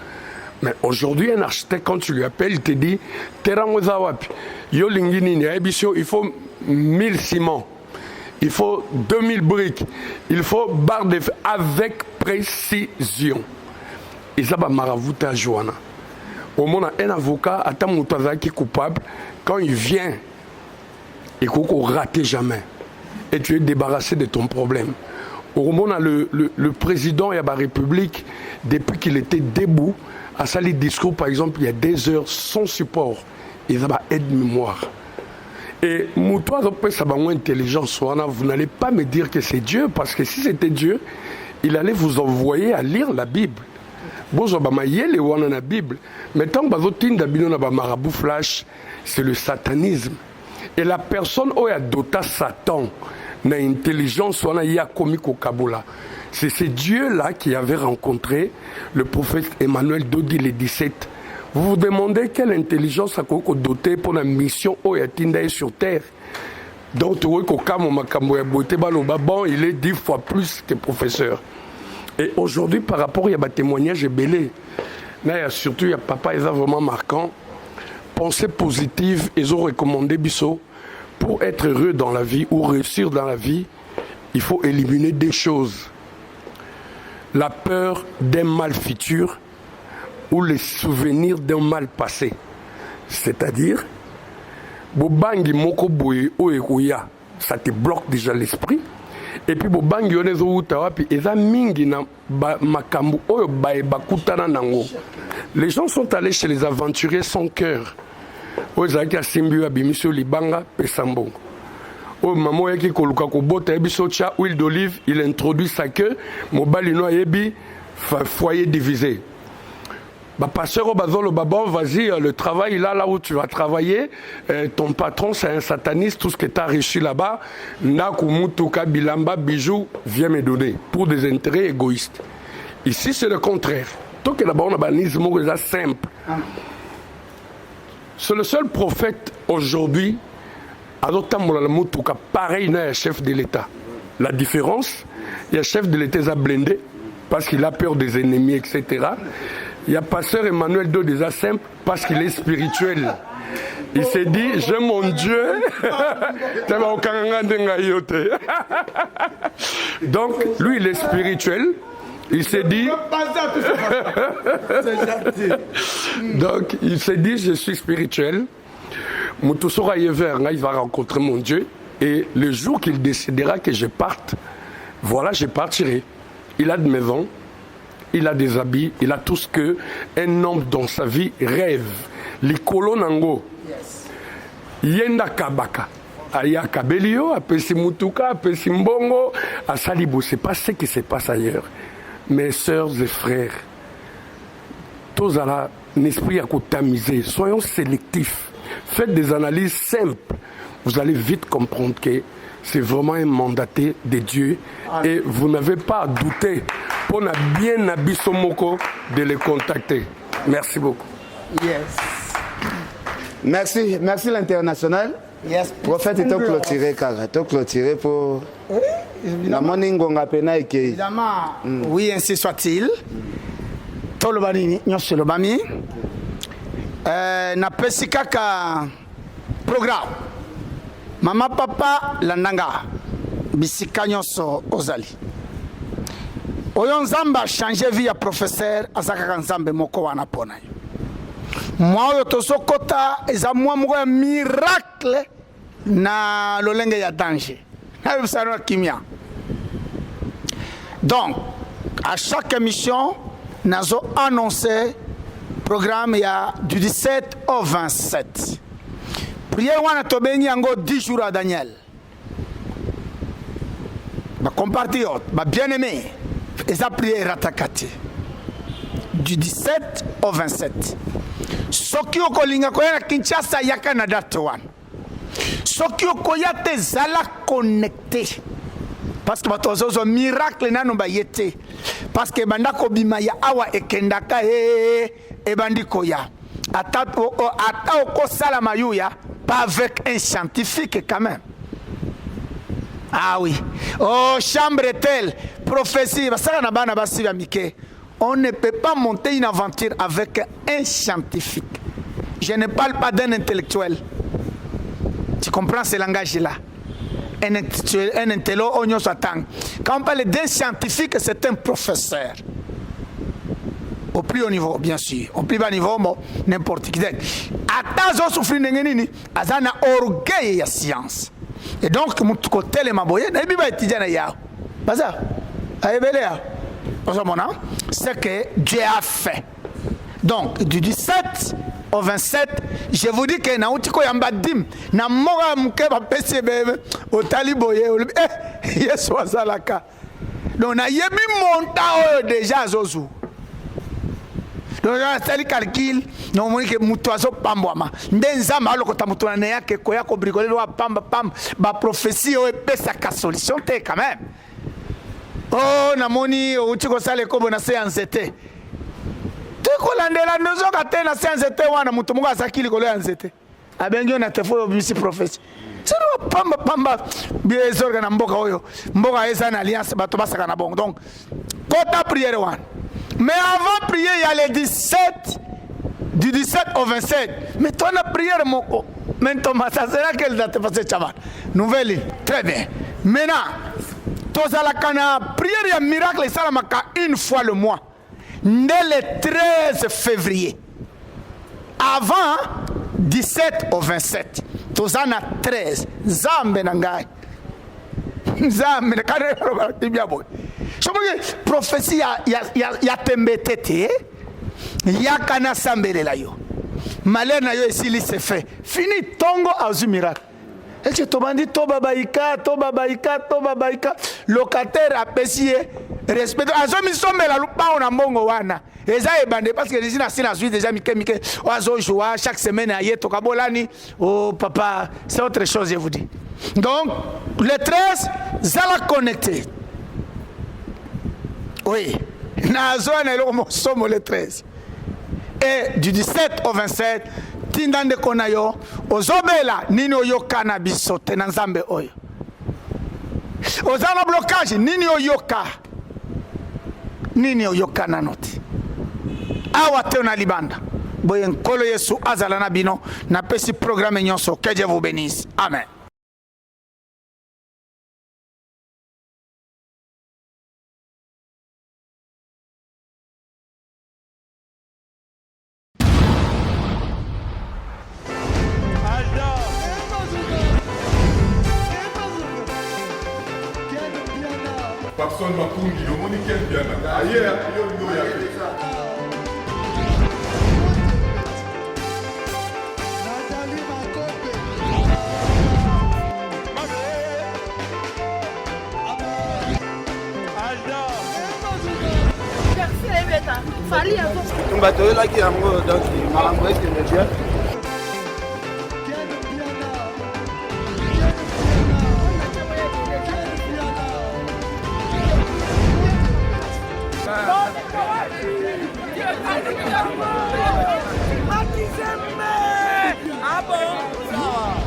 Mais aujourd'hui, un architecte, quand tu lui appelles, il te dit terrain eza wapi, yo olingi nini, ayebi so il faut 1000 ciments, il faut 2000 briques, il faut barre de fer, avec précision. Eza bamaraboutage wana. Omona un avocat, ata moto azalaki coupable, quand il vient, ekoki korater jamais et tu es débarrassé de ton problème. Okomona le président ya barépublique, depuis qu'il était debout, asali discours par exemple il y a 2 heures sans support, eza ba aide mémoire. Et moto azopesa bango intelligence wana, vous n'allez pas me dire que c'est Dieu, parce que si c'était Dieu, il allait vous envoyer à lire la Bible. Bozwa ba mayele wana na Bible, mais tango bazotinda bino na ba marabout flash, c'est le satanisme. Et la personne oyo adota Satan na intelligence wana ye akomi kokabola. C'est ce Dieu-là qui avait rencontré le prophète Emmanuel Dodi le 17. Vous vous demandez quelle intelligence akoki kodote mpo na mission oyo atinda ye sur terre. Donc tokoki kokamwa makambo ya boye te baloba bon il est dix fois plus que professeur. Et aujourd'hui par rapport ya ba témoignages ebele na ya surtout ya papa eza vraiment marquant. Pensée positive ezo recommander biso pour être heureux dans la vie ou réussir dans la vie, il faut éliminer des choses. La peur d'un mal futur ou les souvenirs d'un mal passé. C'est-à-dire, bobangi moko boye oyo ekoya, ça te bloque déjà l'esprit. Et puis bobangi wana ezowuta wapi eza mingi na ba makambo oyo baye bakutana nango. Les gens sont allés chez les aventuriers sans cœur. Oyo ezalaki asimbi yo abimisi yo libanga pesa mbongo. Oyo mama oyaki koluka kobota ye biso tya huile d'olive, il introduit sa queue, mobali no ayebi foyer divisé. Ba pasteur oyo bazoloba bon vas-y euh, le travail là là où tu vas travailler euh, ton patron c'est un sataniste tout ce que tu as reçu là-bas ndaku mutuka bilamba bijoux viens me donner pour des intérêts égoïstes. Ici c'est le contraire. Tokela bango na banise moko eza simple. C'est le seul prophète aujourd'hui azotambola na motuka pareil na ya chef de l'État. La différence, il y a chef de l'État eza blindé parce qu'il a peur des ennemis, etc. Il y a pasteur Emmanuel Do déjà simple parce qu'il est spirituel. Il s'est dit, j'ai mon Dieu. Donc, lui, il est spirituel. Il s'est dit. Donc, il s'est dit, je suis spirituel. Moto soki aye vers ngai, il va rencontrer mon Dieu. Et le jour qu'il décidera que je parte, voilà, je partirai. Il a de maison, il a des habits, il a tout ce que un homme dans sa vie rêve. Likolo nango. Ye nde akabaka. Aye akabeli yo, apesi mutuka, apesi mbongo, asali bo. C'est pas ce qui se passe ailleurs. Mes sœurs et frères, tozala na esprit ya kotamiser, soyons sélectifs. Faites des analyses simples. Vous allez vite comprendre que c'est vraiment un mandaté de Dieu et vous n'avez pas à douter pour na bien na biso moko de le contacter. Merci beaucoup. Yes. Merci, merci l'international. Yes. Prophète to clôturer kaka, to clôturer pour Oui, namoni ngonga pena ekei. Évidemment, mm. oui ainsi soit-il. Mm. Toloba nini nyonso elobami. Euh, napesi kaka programme. Mama papa landanga bisika nyonso ozali. Oyo Nzambe a changer vie ya professeur aza kaka Nzambe moko wana pona yo. Mwa oyo tozokota eza mwa moko ya miracle na lolenge ya danger. Nayebisa na kimia. Donc, à chaque émission, nazo annoncer programme ya du 17 au 27. Prière wana tobengi yango 10 jours à Daniel. Ba compatriotes, ba bien-aimés, eza prière erataka te. Du 17 au 27. Soki okolinga koya na Kinshasa, yaka na date wana. Soki okoya te, zala connecté. Parce que bato bazozwa miracle nano baye te. Parce que banda kobima ya awa ekendaka ee ebandi koya. Ata, ata okosala mayuya, pas avec un scientifique quand même. Ah oui. Oh, chambre telle, prophétie, basala na bana basi ya mike. On ne peut pas monter une aventure avec un scientifique. Je ne parle pas d'un intellectuel. Tu comprends ce langage-là? Un intellectuel, un intello, oyo nyonso atanga. Quand on parle d'un scientifique, c'est un professeur. Au plus haut niveau, bien sûr. Au plus bas niveau, bon, n'importe qui. Ata azo souffrir ndenge nini, aza na orgueil ya science. Et donc, mutu kotelema boye, nayebi ba étudiant na yawo. Baza, ayebele ya. Ozomona, ce que Dieu a fait. Donc, du 17 au 27, je vous dis que nauti koyamba dime na moko ya moke bapesi ebebe otali boye olobi eh, Yesu azalaka. Donc nayebi montant oyo déjà azozwa. Donc asali calcul na omoni ke moto azopambwama nde nzambe alokota moto na neyake koya kobrikole loa pamba pamba baprofesie oyo epesaka solution te quand même. Oh, namoni outi kosala ekobo na se ya nzete tokolandela nozoka te na se ya nzete wana moto moko azalaki likolo ya nzete abengi yo na telefone obimisi prophetie selo pamba pamba ezorga na mboka oyo mboka eza na alliance bato basaka na bongo donc kota prière wana mais avant prière ya le 17 du 17 au 27 mais toi na prière moko mais Thomas ça sera quelle date parce que Chaban nouvelle très bien maintenant tozalaka na prière ya miracle esalamaka une fois le mois nde le 13 février avant 17 au 27 toza na 13 nzambe na ngai nzambe kanalobakibia boye somoki prophetie ya, ya, ya, ya tembe te te yaka nasambelela yo malheur na yo esili se fait fini ntongo azwi miracle ece tobandi tobabaika tobabaika tobabaika locataire apesi ye respect azomisombela lupango na mbongo wana eza ebande parce que lisi nasi nazwi déjà mike mike oyo azojoua chaque semaine aye tokabolani oh papa c'est autre chose je vous dis donc le 13 zala connecté oui nazoya na eloko mosomo le 13 et du 17 au 27 tinda ndeko na yo ozobela nini oyoka na biso te na nzambe oyo oza na blocage nini oyoka nini oyoka nano te awa te na libanda boye nkolo yesu azala na bino napesi programme nyonso que dieu vous bénisse amen Papson Makungi, omoni Ken Mpiana aye yo olingi oya te. Bitumba toyelaki yango donc makambo ekende bien.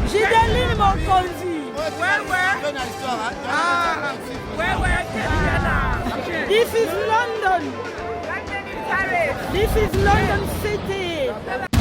Gideline Mokonzi. Ouais, ouais. Ah, ouais, ouais. This is London. This is London City.